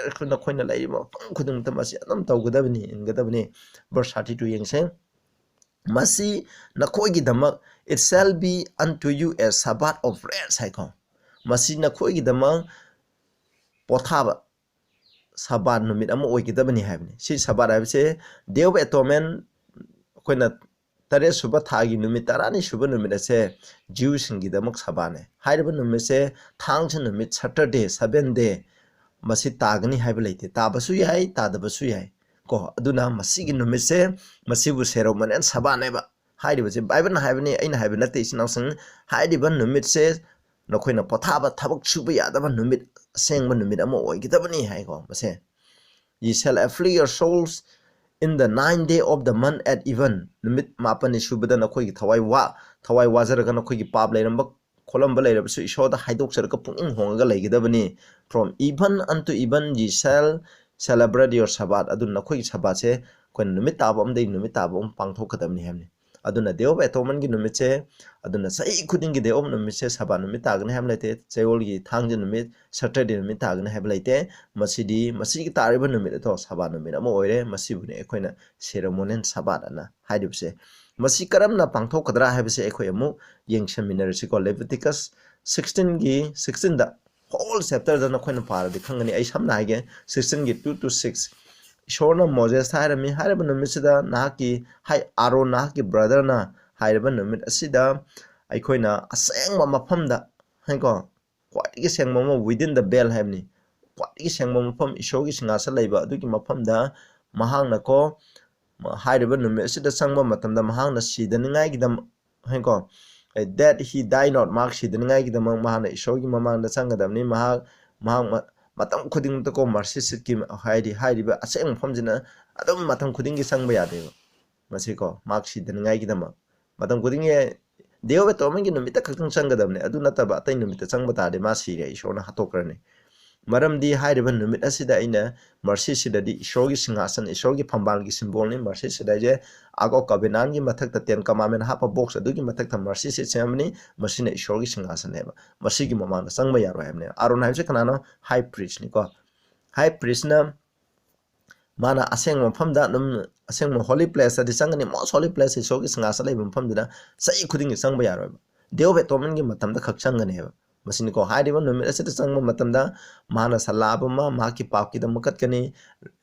ꯅꯈꯣꯏꯅ ꯂꯩꯔꯤꯕ ꯃꯐꯝ ꯈꯨꯗꯤꯡꯃꯛꯇ ꯃꯁꯤ ꯑꯗꯨꯝ ꯇꯧꯒꯗꯕꯅꯤ, ꯏꯟꯒꯗꯕꯅꯤ꯫ ꯚꯔꯁ ꯊꯥꯔꯇꯤ ꯇꯨ ꯌꯦꯡꯁꯦ꯫ ꯃꯁꯤ ꯅꯈꯣꯏꯒꯤꯗꯃꯛ, it shall be unto you a Sabbath of rest ꯍꯥꯏꯀꯣ꯫ ꯃꯁꯤ ꯅꯈꯣꯏꯒꯤꯗꯃꯛ ꯄꯣꯊꯥꯕ ꯁꯕꯥꯠ ꯅꯨꯃꯤꯠ ꯑꯃ ꯑꯣꯏꯒꯗꯕꯅꯤ ꯍꯥꯏꯕꯅꯤ꯫ ꯁꯤ ꯁꯕꯥꯠ ꯍꯥꯏꯕꯁꯦ Day of Atonement, ꯑꯩꯈꯣꯏꯅ ꯇꯔꯦꯠ ꯁꯨꯕ ꯊꯥꯒꯤ ꯅꯨꯃꯤꯠ ꯇꯔꯥꯅꯤ ꯁꯨꯕ ꯅꯨꯃꯤꯠ ꯑꯁꯦ ꯖꯤꯎꯁꯤꯡꯒꯤꯗꯃꯛ ꯁꯕꯥꯠꯅꯦ꯫ ꯍꯥꯏꯔꯤꯕ ꯅꯨꯃꯤꯠꯁꯦ ꯊꯥꯡꯖ ꯅꯨꯃꯤꯠ, Saturday, seventh day, ꯃꯁꯤ ꯇꯥꯒꯅꯤ ꯍꯥꯏꯕ ꯂꯩꯇꯦ꯫ ꯇꯥꯕꯁꯨ ꯌꯥꯏ, ꯇꯥꯗꯕꯁꯨ ꯌꯥꯏ ꯀꯣ꯫ ꯑꯗꯨꯅ ꯃꯁꯤꯒꯤ ꯅꯨꯃꯤꯠꯁꯦ, ꯃꯁꯤꯕꯨ ꯁꯦꯔꯣꯃꯣꯅꯤꯌꯦꯜ ꯁꯕꯥꯠꯅꯦꯕ꯫ ꯍꯥꯏꯔꯤꯕꯁꯦ ꯕꯥꯏꯕꯜꯅ ꯍꯥꯏꯕꯅꯤ, ꯑꯩꯅ ꯍꯥꯏꯕ ꯅꯠꯇꯦ, ꯏꯆꯤꯟ ꯏꯅꯥꯎꯁꯤꯡ꯫ ꯍꯥꯏꯔꯤꯕ ꯅꯨꯃꯤꯠꯁꯦ ꯅꯈꯣꯏꯅ ꯄꯣꯊꯥꯕ, ꯊꯕꯛ ꯁꯨꯕ ꯌꯥꯗꯕ ꯅꯨꯃꯤꯠ, ꯑꯁꯦꯡꯕ ꯅꯨꯃꯤꯠ ꯑꯃ ꯑꯣꯏꯒꯗꯕꯅꯤ ꯍꯥꯏꯀꯣ꯫ ꯃꯁꯦ, "Ye shall afflict your souls in the ninth day of the month at even." ꯅꯨꯃꯤꯠ ꯃꯥꯄꯟꯅꯤ ꯁꯨꯕꯗ ꯅꯈꯣꯏꯒꯤ ꯊꯋꯥꯏ ꯋꯥ-, ꯊꯋꯥꯏ ꯋꯥꯖꯔꯒ ꯅꯈꯣꯏꯒꯤ ꯄꯥꯞ ꯂꯩꯔꯝꯕ ꯈꯣꯠꯂꯝꯕ ꯂꯩꯔꯕꯁꯨ ꯏꯁꯣꯔꯗ ꯍꯥꯏꯗꯣꯛꯆꯔꯒ ꯄꯨꯛꯅꯤꯡ ꯍꯣꯡꯉꯒ ꯂꯩꯒꯗꯕꯅꯤ꯫ From even unto even ye shall celebrate your Sabbath꯫ ꯑꯗꯨꯅ ꯅꯈꯣꯏꯒꯤ ꯁꯕꯥꯠꯁꯦ ꯑꯩꯈꯣꯏꯅ ꯅꯨꯃꯤꯠ ꯇꯥꯕ ꯑꯃꯗꯒꯤ ꯅꯨꯃꯤꯠ ꯇꯥꯕ ꯑꯃ ꯄꯥꯡꯊꯣꯛꯀꯗꯕꯅꯤ ꯍꯥꯏꯕꯅꯤ꯫ ꯑꯗꯨꯅ Day of Atonement ꯒꯤ ꯅꯨꯃꯤꯠꯁꯦ, ꯑꯗꯨꯅ ꯆꯍꯤ ꯈꯨꯗꯤꯡꯒꯤ Day of ꯅꯨꯃꯤꯠꯁꯦ ꯁꯕꯥꯠ ꯅꯨꯃꯤꯠ ꯇꯥꯒꯅꯤ ꯍꯥꯏꯕ ꯂꯩꯇꯦ, ꯆꯌꯣꯜꯒꯤ ꯊꯥꯡꯖ ꯅꯨꯃꯤꯠ, Saturday ꯅꯨꯃꯤꯠ ꯇꯥꯒꯅꯤ ꯍꯥꯏꯕ ꯂꯩꯇꯦ꯫ ꯃꯁꯤꯗꯤ, ꯃꯁꯤꯒꯤ ꯇꯥꯔꯤꯕ ꯅꯨꯃꯤꯠ ꯑꯗꯣ ꯁꯕꯥꯠ ꯅꯨꯃꯤꯠ ꯑꯃ ꯑꯣꯏꯔꯦ꯫ ꯃꯁꯤꯕꯨꯅꯤ ꯑꯩꯈꯣꯏꯅ ceremonial Sabbath ꯑꯅ ꯍꯥꯏꯔꯤꯕꯁꯦ꯫ ꯃꯁꯤ ꯀꯔꯝꯅ ꯄꯥꯡꯊꯣꯛꯀꯗ꯭ꯔꯥ ꯍꯥꯏꯕꯁꯦ ꯑꯩꯈꯣꯏ ꯑꯃꯨꯛ ꯌꯦꯡꯁꯟꯃꯤꯟꯅꯔꯁꯤꯀꯣ꯫ Leviticus sixteen ꯒꯤ sixteen ꯗ, whole chapter ꯗ ꯅꯈꯣꯏꯅ ꯄꯥꯔꯗꯤ ꯈꯪꯒꯅꯤ꯫ ꯑꯩ ꯁꯝꯅ ꯍꯥꯏꯒꯦ, sixteen ꯒꯤ two to six꯫ ꯏꯁꯣꯔꯅ ꯃꯣꯖꯦꯁꯇ ꯍꯥꯏꯔꯝꯃꯤ, ꯍꯥꯏꯔꯤꯕ ꯅꯨꯃꯤꯠꯁꯤꯗ ꯅꯍꯥꯛꯀꯤ, ꯍꯥꯏ, ꯑꯥꯔꯣꯟ, ꯅꯍꯥꯛꯀꯤ brother ꯅ ꯍꯥꯏꯔꯤꯕ ꯅꯨꯃꯤꯠ ꯑꯁꯤꯗ ꯑꯩꯈꯣꯏꯅ ꯑꯁꯦꯡꯕ ꯃꯐꯝꯗ, ꯍꯥꯏꯀꯣ, ꯈ꯭ꯋꯥꯏꯗꯒꯤ ꯁꯦꯡꯕ ꯑꯃ within the veil ꯍꯥꯏꯕꯅꯤ꯫ ꯈ꯭ꯋꯥꯏꯗꯒꯤ ꯁꯦꯡꯕ ꯃꯐꯝ, ꯏꯁꯣꯔꯒꯤ ꯁꯤꯡꯍꯥꯁꯟ ꯂꯩꯕ ꯑꯗꯨꯒꯤ ꯃꯐꯝꯗ ꯃꯍꯥꯛꯅꯀꯣ, ꯃ-, ꯍꯥꯏꯔꯤꯕ ꯅꯨꯃꯤꯠ ꯑꯁꯤꯗ ꯆꯪꯕ ꯃꯇꯝꯗ ꯃꯍꯥꯛꯅ ꯁꯤꯗꯅꯤꯡꯉꯥꯏꯒꯤꯗꯃꯛ, ꯍꯥꯏꯀꯣ, that he die not, ꯃꯍꯥꯛ ꯁꯤꯗꯅꯤꯡꯉꯥꯏꯒꯤꯗꯃꯛ ꯃꯍꯥꯛꯅ ꯏꯁꯣꯔꯒꯤ ꯃꯃꯥꯡꯗ ꯆꯪꯒꯗꯕꯅꯤ꯫ ꯃꯍꯥꯛ, ꯃꯍꯥꯛ ꯃ-, ꯃꯇꯝ ꯈꯨꯗꯤꯡꯃꯛꯇꯀꯣ mercy seat ꯀꯤ, ꯍꯥꯏꯗꯤ ꯍꯥꯏꯔꯤꯕ ꯑꯁꯦꯡꯕ ꯃꯐꯝꯁꯤꯅ ꯑꯗꯨꯝ ꯃꯇꯝ ꯈꯨꯗꯤꯡꯒꯤ ꯆꯪꯕ ꯌꯥꯗꯦꯕ꯫ ꯃꯁꯤꯀꯣ, ꯃꯍꯥꯛ ꯁꯤꯗꯅꯤꯡꯉꯥꯏꯒꯤꯗꯃꯛ ꯃꯇꯝ ꯈꯨꯗꯤꯡꯒꯤ Day of Atonement ꯒꯤ ꯅꯨꯃꯤꯠꯇ ꯈꯛꯇꯪ ꯆꯪꯒꯗꯕꯅꯤ꯫ ꯑꯗꯨ ꯅꯠꯇꯕ ꯑꯇꯩ ꯅꯨꯃꯤꯠꯇ ꯆꯪꯕ ꯇꯥꯔꯗꯤ ꯃꯥ ꯁꯤꯔꯦ, ꯏꯁꯣꯔꯅ ꯍꯥꯠꯇꯣꯛꯈ꯭ꯔꯅꯤ꯫ ꯃꯔꯝꯗꯤ ꯍꯥꯏꯔꯤꯕ ꯅꯨꯃꯤꯠ ꯑꯁꯤꯗ ꯑꯩꯅ mercy seat ꯑꯗꯤ ꯏꯁꯣꯔꯒꯤ ꯁꯤꯡꯍꯥꯁꯟ, ꯏꯁꯣꯔꯒꯤ ꯐꯝꯕꯥꯜꯒꯤ symbol ꯅꯤ꯫ Mercy seat ꯍꯥꯏꯁꯦ Ark of Covenant ꯒꯤ ꯃꯊꯛꯇ Ten Commandment ꯍꯥꯞꯄ box ꯑꯗꯨꯒꯤ ꯃꯊꯛꯇ mercy seat ꯁꯦꯝꯕꯅꯤ꯫ ꯃꯁꯤꯅ ꯏꯁꯣꯔꯒꯤ ꯁꯤꯡꯍꯥꯁꯟꯅꯦꯕ꯫ ꯃꯁꯤꯒꯤ ꯃꯃꯥꯡꯗ ꯆꯪꯕ ꯌꯥꯔꯣꯏ ꯍꯥꯏꯕꯅꯦꯕ꯫ ꯑꯥꯔꯣꯟ ꯍꯥꯏꯕꯁꯤ ꯀꯅꯥꯅꯣ? High priest ꯅꯤꯀꯣ꯫ High priest ꯅ ꯃꯥꯅ ꯑꯁꯦꯡꯕ ꯃꯐꯝꯗ ꯑꯗꯨꯝ, ꯑꯁꯦꯡꯕ holy place ꯇꯗꯤ ꯆꯪꯒꯅꯤ꯫ Most holy place, ꯏꯁꯣꯔꯒꯤ ꯁꯤꯡꯍꯥꯁꯟ ꯂꯩꯕ ꯃꯐꯝꯗꯨꯗ ꯆꯍꯤ ꯈꯨꯗꯤꯡꯒꯤ ꯆꯪꯕ ꯌꯥꯔꯣꯏꯕ꯫ Day of Atonement ꯒꯤ ꯃꯇꯝꯗ ꯈꯛ ꯆꯪꯒꯅꯦꯕ꯫ ꯃꯁꯤꯅꯤꯀꯣ, ꯍꯥꯏꯔꯤꯕ ꯅꯨꯃꯤꯠ ꯑꯁꯤꯗ ꯆꯪꯕ ꯃꯇꯝꯗ ꯃꯍꯥꯛꯅ ꯁꯟ ꯂꯥꯕ ꯑꯃ, ꯃꯍꯥꯛꯀꯤ ꯄꯥꯞꯀꯤꯗꯃꯛ ꯀꯠꯀꯅꯤ,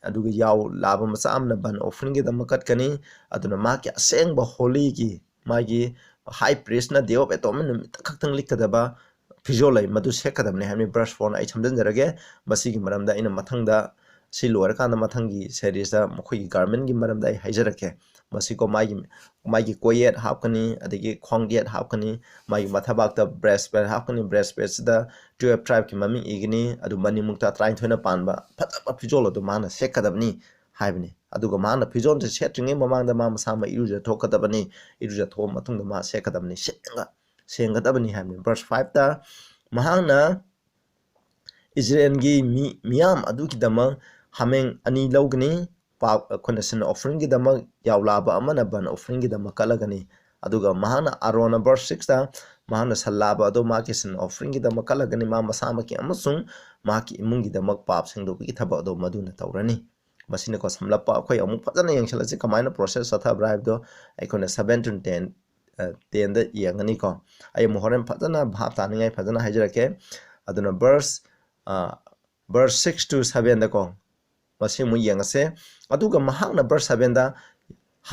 ꯑꯗꯨꯒ ꯌꯥꯎ ꯂꯥꯕ ꯃꯆꯥ ꯑꯃꯅ burnt offering ꯒꯤꯗꯃꯛ ꯀꯠꯀꯅꯤ꯫ ꯑꯗꯨꯅ ꯃꯍꯥꯛꯀꯤ ꯑꯁꯦꯡꯕ holy ꯒꯤ, ꯃꯥꯒꯤ high priest ꯅ Day of Atonement ꯅꯨꯃꯤꯠꯇ ꯈꯛꯇꯪ ꯂꯤꯠꯀꯗꯕ ꯐꯤꯖꯣꯜ ꯂꯩ, ꯃꯗꯨ ꯁꯦꯠꯀꯗꯕꯅꯤ ꯍꯥꯏꯕꯅꯤ꯫ Verse four ꯅ ꯑꯩ ꯁꯝꯖꯤꯟꯖꯔꯒꯦ꯫ ꯃꯁꯤꯒꯤ ꯃꯔꯝꯗ ꯑꯩꯅ ꯃꯊꯪꯗ, ꯁꯤ ꯂꯣꯏꯔꯀꯥꯟꯗ ꯃꯊꯪꯒꯤ series ꯇ ꯃꯈꯣꯏꯒꯤ garment ꯀꯤ ꯃꯔꯝꯗ ꯑꯩ ꯍꯥꯏꯖꯔꯛꯀꯦ꯫ ꯃꯁꯤꯀꯣ, ꯃꯥꯒꯤ, ꯃꯥꯒꯤ ꯀꯣꯛꯌꯦꯠ ꯍꯥꯞꯀꯅꯤ, ꯑꯗꯒꯤ ꯈ꯭ꯋꯥꯡꯌꯦꯠ ꯍꯥꯞꯀꯅꯤ, ꯃꯥꯒꯤ ꯃꯊꯕꯥꯛꯇ breastplate ꯍꯥꯞꯀꯅꯤ, breastplate ꯁꯤꯗ twelve tribe ꯀꯤ ꯃꯃꯤꯡ ꯏꯒꯅꯤ, ꯑꯗꯨ ꯃꯅꯤꯡꯃꯨꯛꯇ ꯇꯔꯥꯅꯤꯊꯣꯏꯅ ꯄꯥꯟꯕ ꯐꯖꯕ ꯐꯤꯖꯣꯜ ꯑꯗꯨ ꯃꯥꯅ ꯁꯦꯠꯀꯗꯕꯅꯤ ꯍꯥꯏꯕꯅꯤ꯫ ꯑꯗꯨꯒ ꯃꯥꯅ ꯐꯤꯖꯣꯜꯁꯦ ꯁꯦꯠꯇ꯭ꯔꯤꯉꯩ ꯃꯃꯥꯡꯗ ꯃꯥ ꯃꯁꯥꯃꯛ ꯏꯔꯨꯖꯊꯣꯛꯀꯗꯕꯅꯤ, ꯏꯔꯨꯖꯊꯣꯛꯑ ꯃꯇꯨꯡꯗ ꯃꯥ ꯁꯦꯠꯀꯗꯕꯅꯤ꯫ ꯁꯦꯡꯅ ꯁꯦꯡꯒꯗꯕꯅꯤ ꯍꯥꯏꯕꯅꯤ꯫ ꯕꯔꯁ ꯐꯥꯏꯚꯇ ꯃꯍꯥꯛꯅ ꯏꯖꯔꯦꯜꯒꯤ ꯃꯤ ꯃꯤꯌꯥꯝ ꯑꯗꯨꯒꯤꯗꯃꯛ ꯍꯥꯃꯦꯡ ꯑꯅꯤ ꯂꯧꯒꯅꯤ, ꯄꯥꯞ ꯑꯩꯈꯣꯏꯅ ꯁꯤꯟ ꯑꯣꯐꯔꯤꯡꯒꯤꯗꯃꯛ, ꯌꯥꯎꯂꯥꯕ ꯑꯃꯅ ꯕꯟ ꯑꯣꯐꯔꯤꯡꯒꯤꯗꯃꯛ ꯀꯠꯂꯒꯅꯤ꯫ ꯑꯗꯨꯒ ꯃꯍꯥꯛꯅ ꯑꯥꯔꯣꯟꯅ ꯕꯔꯁ ꯁꯤꯛꯁꯇ ꯃꯍꯥꯛꯅ ꯁꯟ ꯂꯥꯕ ꯑꯗꯣ ꯃꯍꯥꯛꯀꯤ ꯁꯤꯟ ꯑꯣꯐꯔꯤꯡꯒꯤꯗꯃꯛ ꯀꯠꯂꯒꯅꯤ, ꯃꯥ ꯃꯁꯥꯃꯛꯀꯤ ꯑꯃꯁꯨꯡ ꯃꯍꯥꯛꯀꯤ ꯏꯃꯨꯡꯒꯤꯗꯃꯛ ꯄꯥꯞ ꯁꯦꯡꯗꯣꯛꯄꯒꯤ ꯊꯕꯛ ꯑꯗꯣ ꯃꯗꯨꯅ ꯇꯧꯔꯅꯤ꯫ ꯃꯁꯤꯅꯀꯣ ꯁꯝꯂꯞꯄ ꯑꯩꯈꯣꯏ ꯑꯃꯨꯛ ꯐꯖꯅ ꯌꯦꯡꯁꯤꯜꯂꯁꯤ, ꯀꯃꯥꯏꯅ ꯄ꯭ꯔꯣꯁꯦꯁ ꯆꯠꯊꯕ꯭ꯔꯥ ꯍꯥꯏꯕꯗꯣ ꯑꯩꯈꯣꯏꯅ ꯁꯚꯦꯟ ꯇꯨ ꯇꯦꯟ, ꯇꯦꯟꯗ ꯌꯦꯡꯒꯅꯤꯀꯣ꯫ ꯑꯩ ꯑꯃꯨꯛ ꯍꯣꯔꯦꯟ ꯐꯖꯅ ꯚꯥꯞ ꯇꯥꯅꯤꯡꯉꯥꯏ ꯐꯖꯅ ꯍꯥꯏꯖꯔꯛꯀꯦ꯫ ꯑꯗꯨꯅ ꯕꯔꯁ ꯕꯔꯁ ꯁꯤꯛꯁ ꯇꯨ ꯁꯚꯦꯟꯗꯀꯣ, ꯃꯁꯤ ꯑꯃꯨꯛ ꯌꯦꯡꯉꯁꯦ꯫ ꯑꯗꯨꯒ ꯃꯍꯥꯛꯅ ꯕꯔꯁ ꯁꯚꯦꯟꯗ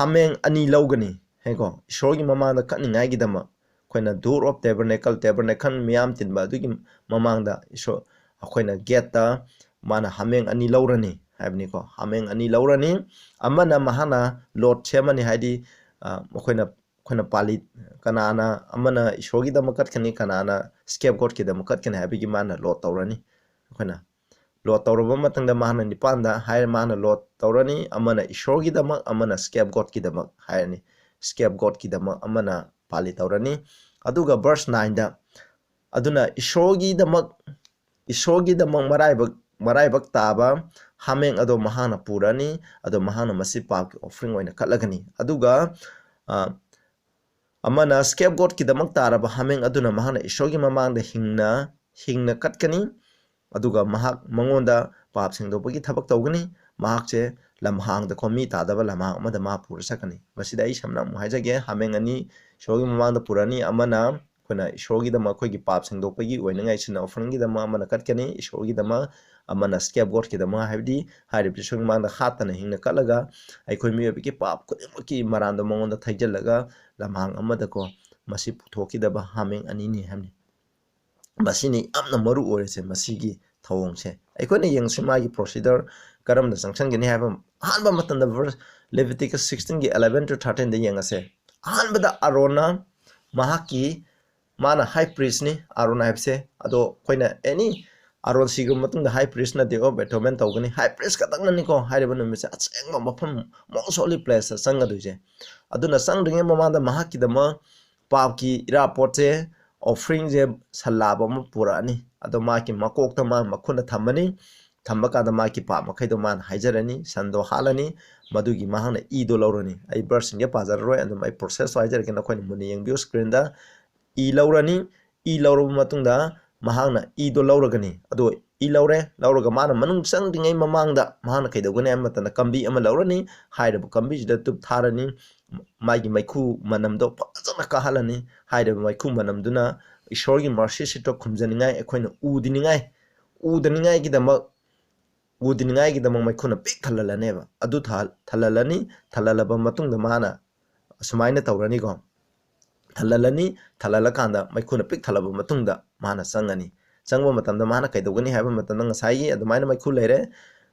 ꯍꯥꯃꯦꯡ ꯑꯅꯤ ꯂꯧꯒꯅꯤ ꯍꯥꯏꯀꯣ, ꯏꯁꯣꯔꯒꯤ ꯃꯃꯥꯡꯗ ꯀꯠꯅꯤꯡꯉꯥꯏꯒꯤꯗꯃꯛ꯫ ꯑꯩꯈꯣꯏꯅ door of tabernacle, tabernacle ꯃꯤꯌꯥꯝ ꯇꯤꯟꯕ ꯑꯗꯨꯒꯤ ꯃꯃꯥꯡꯗ ꯏꯁꯣꯔ, ꯑꯩꯈꯣꯏꯅ ꯒꯦꯠꯇ ꯃꯥꯅ ꯍꯥꯃꯦꯡ ꯑꯅꯤ ꯂꯧꯔꯅꯤ ꯍꯥꯏꯕꯅꯤꯀꯣ꯫ ꯍꯥꯃꯦꯡ ꯑꯅꯤ ꯂꯧꯔꯅꯤ, ꯑꯃꯅ ꯃꯍꯥꯛꯅ ꯂꯣꯠ ꯁꯦꯝꯃꯅꯤ, ꯍꯥꯏꯗꯤ, ꯑ, ꯑꯩꯈꯣꯏꯅ, ꯑꯩꯈꯣꯏꯅ ꯄꯥꯂꯤ, ꯀꯅꯥꯅ, ꯑꯃꯅ ꯏꯁꯣꯔꯒꯤꯗꯃꯛ ꯀꯠꯀꯅꯤ, ꯀꯅꯥꯅ scapegoatꯀꯤꯗꯃꯛ ꯀꯠꯀꯅꯤ ꯍꯥꯏꯕꯒꯤ ꯃꯥꯅ ꯂꯣꯠ ꯇꯧꯔꯅꯤ꯫ ꯑꯩꯈꯣꯏꯅ ꯂꯣꯠ ꯇꯧꯔꯕ ꯃꯇꯨꯡꯗ ꯃꯥꯅ ꯅꯤꯄꯥꯟꯗ ꯍꯥꯏꯔ, ꯃꯥꯅ ꯂꯣꯠ ꯇꯧꯔꯅꯤ, ꯑꯃꯅ ꯏꯁꯣꯔꯒꯤꯗꯃꯛ, ꯑꯃꯅ scapegoatꯀꯤꯗꯃꯛ ꯍꯥꯏꯔꯅꯤ, scapegoatꯀꯤꯗꯃꯛ ꯑꯃꯅ ꯄꯥꯂꯤ ꯇꯧꯔꯅꯤ꯫ ꯑꯗꯨꯒ ꯕꯔꯁ ꯅꯥꯏꯟꯗ, ꯑꯗꯨꯅ ꯏꯁꯣꯔꯒꯤꯗꯃꯛ, ꯏꯁꯣꯔꯒꯤꯗꯃꯛ ꯃꯔꯥꯏꯕꯛ, ꯃꯔꯥꯏꯕꯛ ꯇꯥꯕ ꯍꯥꯃꯦꯡ ꯑꯗꯣ ꯃꯍꯥꯛꯅ ꯄꯨꯔꯅꯤ, ꯑꯗꯣ ꯃꯍꯥꯛꯅ ꯃꯁꯤ ꯄꯥꯞꯀꯤ ꯑꯣꯐꯔꯤꯡ ꯑꯣꯏꯅ ꯀꯠꯂꯒꯅꯤ꯫ ꯑꯗꯨꯒ, ꯑ, ꯑꯃꯅ scapegoatꯀꯤꯗꯃꯛ ꯇꯥꯔꯕ ꯍꯥꯃꯦꯡ ꯑꯗꯨꯅ ꯃꯍꯥꯛꯅ ꯏꯁꯣꯔꯒꯤ ꯃꯃꯥꯡꯗ ꯍꯤꯡꯅ, ꯍꯤꯡꯅ ꯀꯠꯀꯅꯤ, ꯑꯗꯨꯒ ꯃꯍꯥꯛ ꯃꯉꯣꯟꯗ ꯄꯥꯞ ꯁꯦꯡꯗꯣꯛꯄꯒꯤ ꯊꯕꯛ ꯇꯧꯒꯅꯤ꯫ ꯃꯍꯥꯛꯁꯦ ꯂꯝꯍꯥꯡꯗꯀꯣ, ꯃꯤ ꯇꯥꯗꯕ ꯂꯝꯍꯥꯡ ꯑꯃꯗ ꯃꯥ ꯄꯨꯔ ꯆꯠꯀꯅꯤ꯫ ꯃꯁꯤꯗ ꯑꯩ ꯁꯝꯅ ꯑꯃꯨꯛ ꯍꯥꯏꯖꯒꯦ, ꯍꯥꯃꯦꯡ ꯑꯅꯤ ꯏꯁꯣꯔꯒꯤ ꯃꯃꯥꯡꯗ ꯄꯨꯔꯛꯑꯅꯤ, ꯑꯃꯅ ꯑꯩꯈꯣꯏꯅ ꯏꯁꯣꯔꯒꯤꯗꯃꯛ ꯑꯩꯈꯣꯏꯒꯤ ꯄꯥꯞ ꯁꯦꯡꯗꯣꯛꯄꯒꯤ ꯑꯣꯏꯅꯉꯥꯏ ꯁꯤꯟ ꯑꯣꯐꯔꯤꯡꯒꯤꯗꯃꯛ ꯑꯃꯅ ꯀꯠꯀꯅꯤ, ꯏꯁꯣꯔꯒꯤꯗꯃꯛ ꯑꯃꯅ scapegoatꯀꯤꯗꯃꯛ, ꯍꯥꯏꯕꯗꯤ ꯍꯥꯏꯔꯤꯕ ꯏꯁꯣꯔꯒꯤ ꯃꯃꯥꯡꯗ ꯍꯥꯠꯇꯅ ꯍꯤꯡꯅ ꯀꯠꯂꯒ ꯑꯩꯈꯣꯏ ꯃꯤꯑꯣꯏꯕꯒꯤ ꯄꯥꯞ ꯈꯨꯗꯤꯡꯃꯛꯀꯤ ꯃꯔꯥꯟꯗꯣ ꯃꯉꯣꯟꯗ ꯊꯩꯖꯤꯜꯂꯒ ꯂꯝꯍꯥꯡ ꯑꯃꯗꯀꯣ ꯃꯁꯤ ꯄꯨꯊꯣꯛꯈꯤꯗꯕ ꯍꯥꯃꯦꯡ ꯑꯅꯤꯅꯤ ꯍꯥꯏꯕꯅꯤ꯫ ꯃꯁꯤꯅꯤ ꯌꯥꯝꯅ ꯃꯔꯨ ꯑꯣꯏꯔꯤꯁꯦ, ꯃꯁꯤꯒꯤ ꯊꯧꯑꯣꯡꯁꯦ꯫ ꯑꯩꯈꯣꯏꯅ ꯌꯦꯡꯁꯤ ꯃꯥꯒꯤ procedure ꯀꯔꯝꯅ ꯆꯪꯁꯤꯟꯒꯅꯤ ꯍꯥꯏꯕ꯫ ꯑꯍꯥꯟꯕ ꯃꯇꯝꯗ verse, Leviticus sixteenꯒꯤ eleven to thirteenꯗ ꯌꯦꯡꯉꯁꯦ꯫ ꯑꯍꯥꯟꯕꯗ ꯑꯥꯔꯣꯟꯅ ꯃꯍꯥꯛꯀꯤ, ꯃꯥꯅ high priestꯅꯤ, ꯑꯥꯔꯣꯟ ꯍꯥꯏꯕꯁꯦ꯫ ꯑꯗꯣ ꯑꯩꯈꯣꯏꯅ any ꯑꯥꯔꯣꯟ ꯁꯤꯈ꯭ꯔꯕ ꯃꯇꯨꯡꯗ high priestꯅ Day of Atonement ꯇꯧꯒꯅꯤ꯫ High priest ꯈꯛꯇꯪꯅꯅꯤꯀꯣ ꯍꯥꯏꯔꯤꯕ ꯅꯨꯃꯤꯠꯁꯦ ꯑꯁꯦꯡꯕ ꯃꯐꯝ, most holy placeꯇ ꯆꯪꯒꯗꯣꯏꯁꯦ꯫ ꯑꯗꯨꯅ ꯆꯪꯗ꯭ꯔꯤꯉꯩ ꯃꯃꯥꯡꯗ ꯃꯍꯥꯛꯀꯤꯗꯃꯛ ꯄꯥꯞꯀꯤ ꯏꯔꯥꯄꯣꯠꯁꯦ, offeringꯁꯦ ꯁꯟ ꯂꯥꯕ ꯑꯃ ꯄꯨꯔꯛꯑꯅꯤ꯫ ꯑꯗꯣ ꯃꯥꯒꯤ ꯃꯀꯣꯛꯇ ꯃꯥ ꯃꯈꯨꯠꯅ ꯊꯝꯃꯅꯤ꯫ ꯊꯝꯕ ꯀꯥꯟꯗ ꯃꯥꯒꯤ ꯄꯥꯞ ꯃꯈꯩꯗꯣ ꯃꯥꯅ ꯍꯥꯏꯖꯔꯅꯤ, ꯁꯟꯗꯣ ꯍꯥꯠꯂꯅꯤ꯫ ꯃꯗꯨꯒꯤ ꯃꯍꯥꯛꯅ ꯏꯗꯣ ꯂꯧꯔꯅꯤ꯫ ꯑꯩ verseꯁꯤꯡꯁꯦ ꯄꯥꯖꯔꯔꯣꯏ, ꯑꯗꯨꯝ ꯑꯩ processꯇꯣ ꯍꯥꯏꯖꯔꯛꯀꯦ, ꯅꯈꯣꯏꯅ ꯃꯨꯟꯅ ꯌꯦꯡꯕꯤꯌꯨ screenꯗ꯫ ꯏ ꯂꯧꯔꯅꯤ꯫ ꯏ ꯂꯧꯔꯕ ꯃꯇꯨꯡꯗ ꯃꯍꯥꯛꯅ ꯏꯗꯣ ꯂꯧꯔꯒꯅꯤ꯫ ꯑꯗꯣ ꯏ ꯂꯧꯔꯦ, ꯂꯧꯔꯒ ꯃꯥꯅ ꯃꯅꯨꯡ ꯆꯪꯗ꯭ꯔꯤꯉꯩ ꯃꯃꯥꯡꯗ ꯃꯍꯥꯛꯅ ꯀꯩꯗꯧꯒꯅꯤ ꯍꯥꯏꯕ ꯃꯇꯝꯗ ꯀꯝꯕꯤ ꯑꯃ ꯂꯧꯔꯅꯤ꯫ ꯍꯥꯏꯔꯤꯕ ꯀꯝꯕꯤꯁꯤꯗ ꯇꯨꯞ ꯊꯥꯔꯅꯤ꯫ ꯃꯥꯒꯤ ꯃꯩꯈꯨ ꯃꯅꯝꯗꯣ ꯐꯖꯅ ꯀꯥꯍꯜꯂꯅꯤ꯫ ꯍꯥꯏꯔꯤꯕ ꯃꯩꯈꯨ ꯃꯅꯝꯗꯨꯅ ꯏꯁꯣꯔꯒꯤ mercy seatꯇꯣ ꯈꯨꯝꯖꯅꯤꯡꯉꯥꯏ, ꯑꯩꯈꯣꯏꯅ ꯎꯗꯅꯤꯡꯉꯥꯏ, ꯎꯗꯅꯤꯡꯉꯥꯏꯒꯤꯗꯃꯛ, ꯎꯗꯅꯤꯡꯉꯥꯏꯒꯤꯗꯃꯛ ꯃꯩꯈꯨꯅ ꯄꯤꯛ ꯊꯜꯍꯜꯂꯅꯦꯕ꯫ ꯑꯗꯨ ꯊꯜ-, ꯊꯜꯍꯜꯂꯅꯤ꯫ ꯊꯜꯍꯜꯂꯕ ꯃꯇꯨꯡꯗ ꯃꯥꯅ ꯑꯁꯨꯃꯥꯏꯅ ꯇꯧꯔꯅꯤꯀꯣ꯫ ꯊꯜꯍꯜꯂꯅꯤ꯫ ꯊꯜꯍꯜꯂꯀꯥꯟꯗ ꯃꯩꯈꯨꯅ ꯄꯤꯛ ꯊꯜꯂꯕ ꯃꯇꯨꯡꯗ ꯃꯥꯅ ꯆꯪꯉꯅꯤ꯫ ꯆꯪꯕ ꯃꯇꯝꯗ ꯃꯥꯅ ꯀꯩꯗꯧꯒꯅꯤ ꯍꯥꯏꯕ ꯃꯇꯝꯗ, ꯉꯁꯥꯏꯒꯤ ꯑꯗꯨꯃꯥꯏꯅ ꯃꯩꯈꯨ ꯂꯩꯔꯦ꯫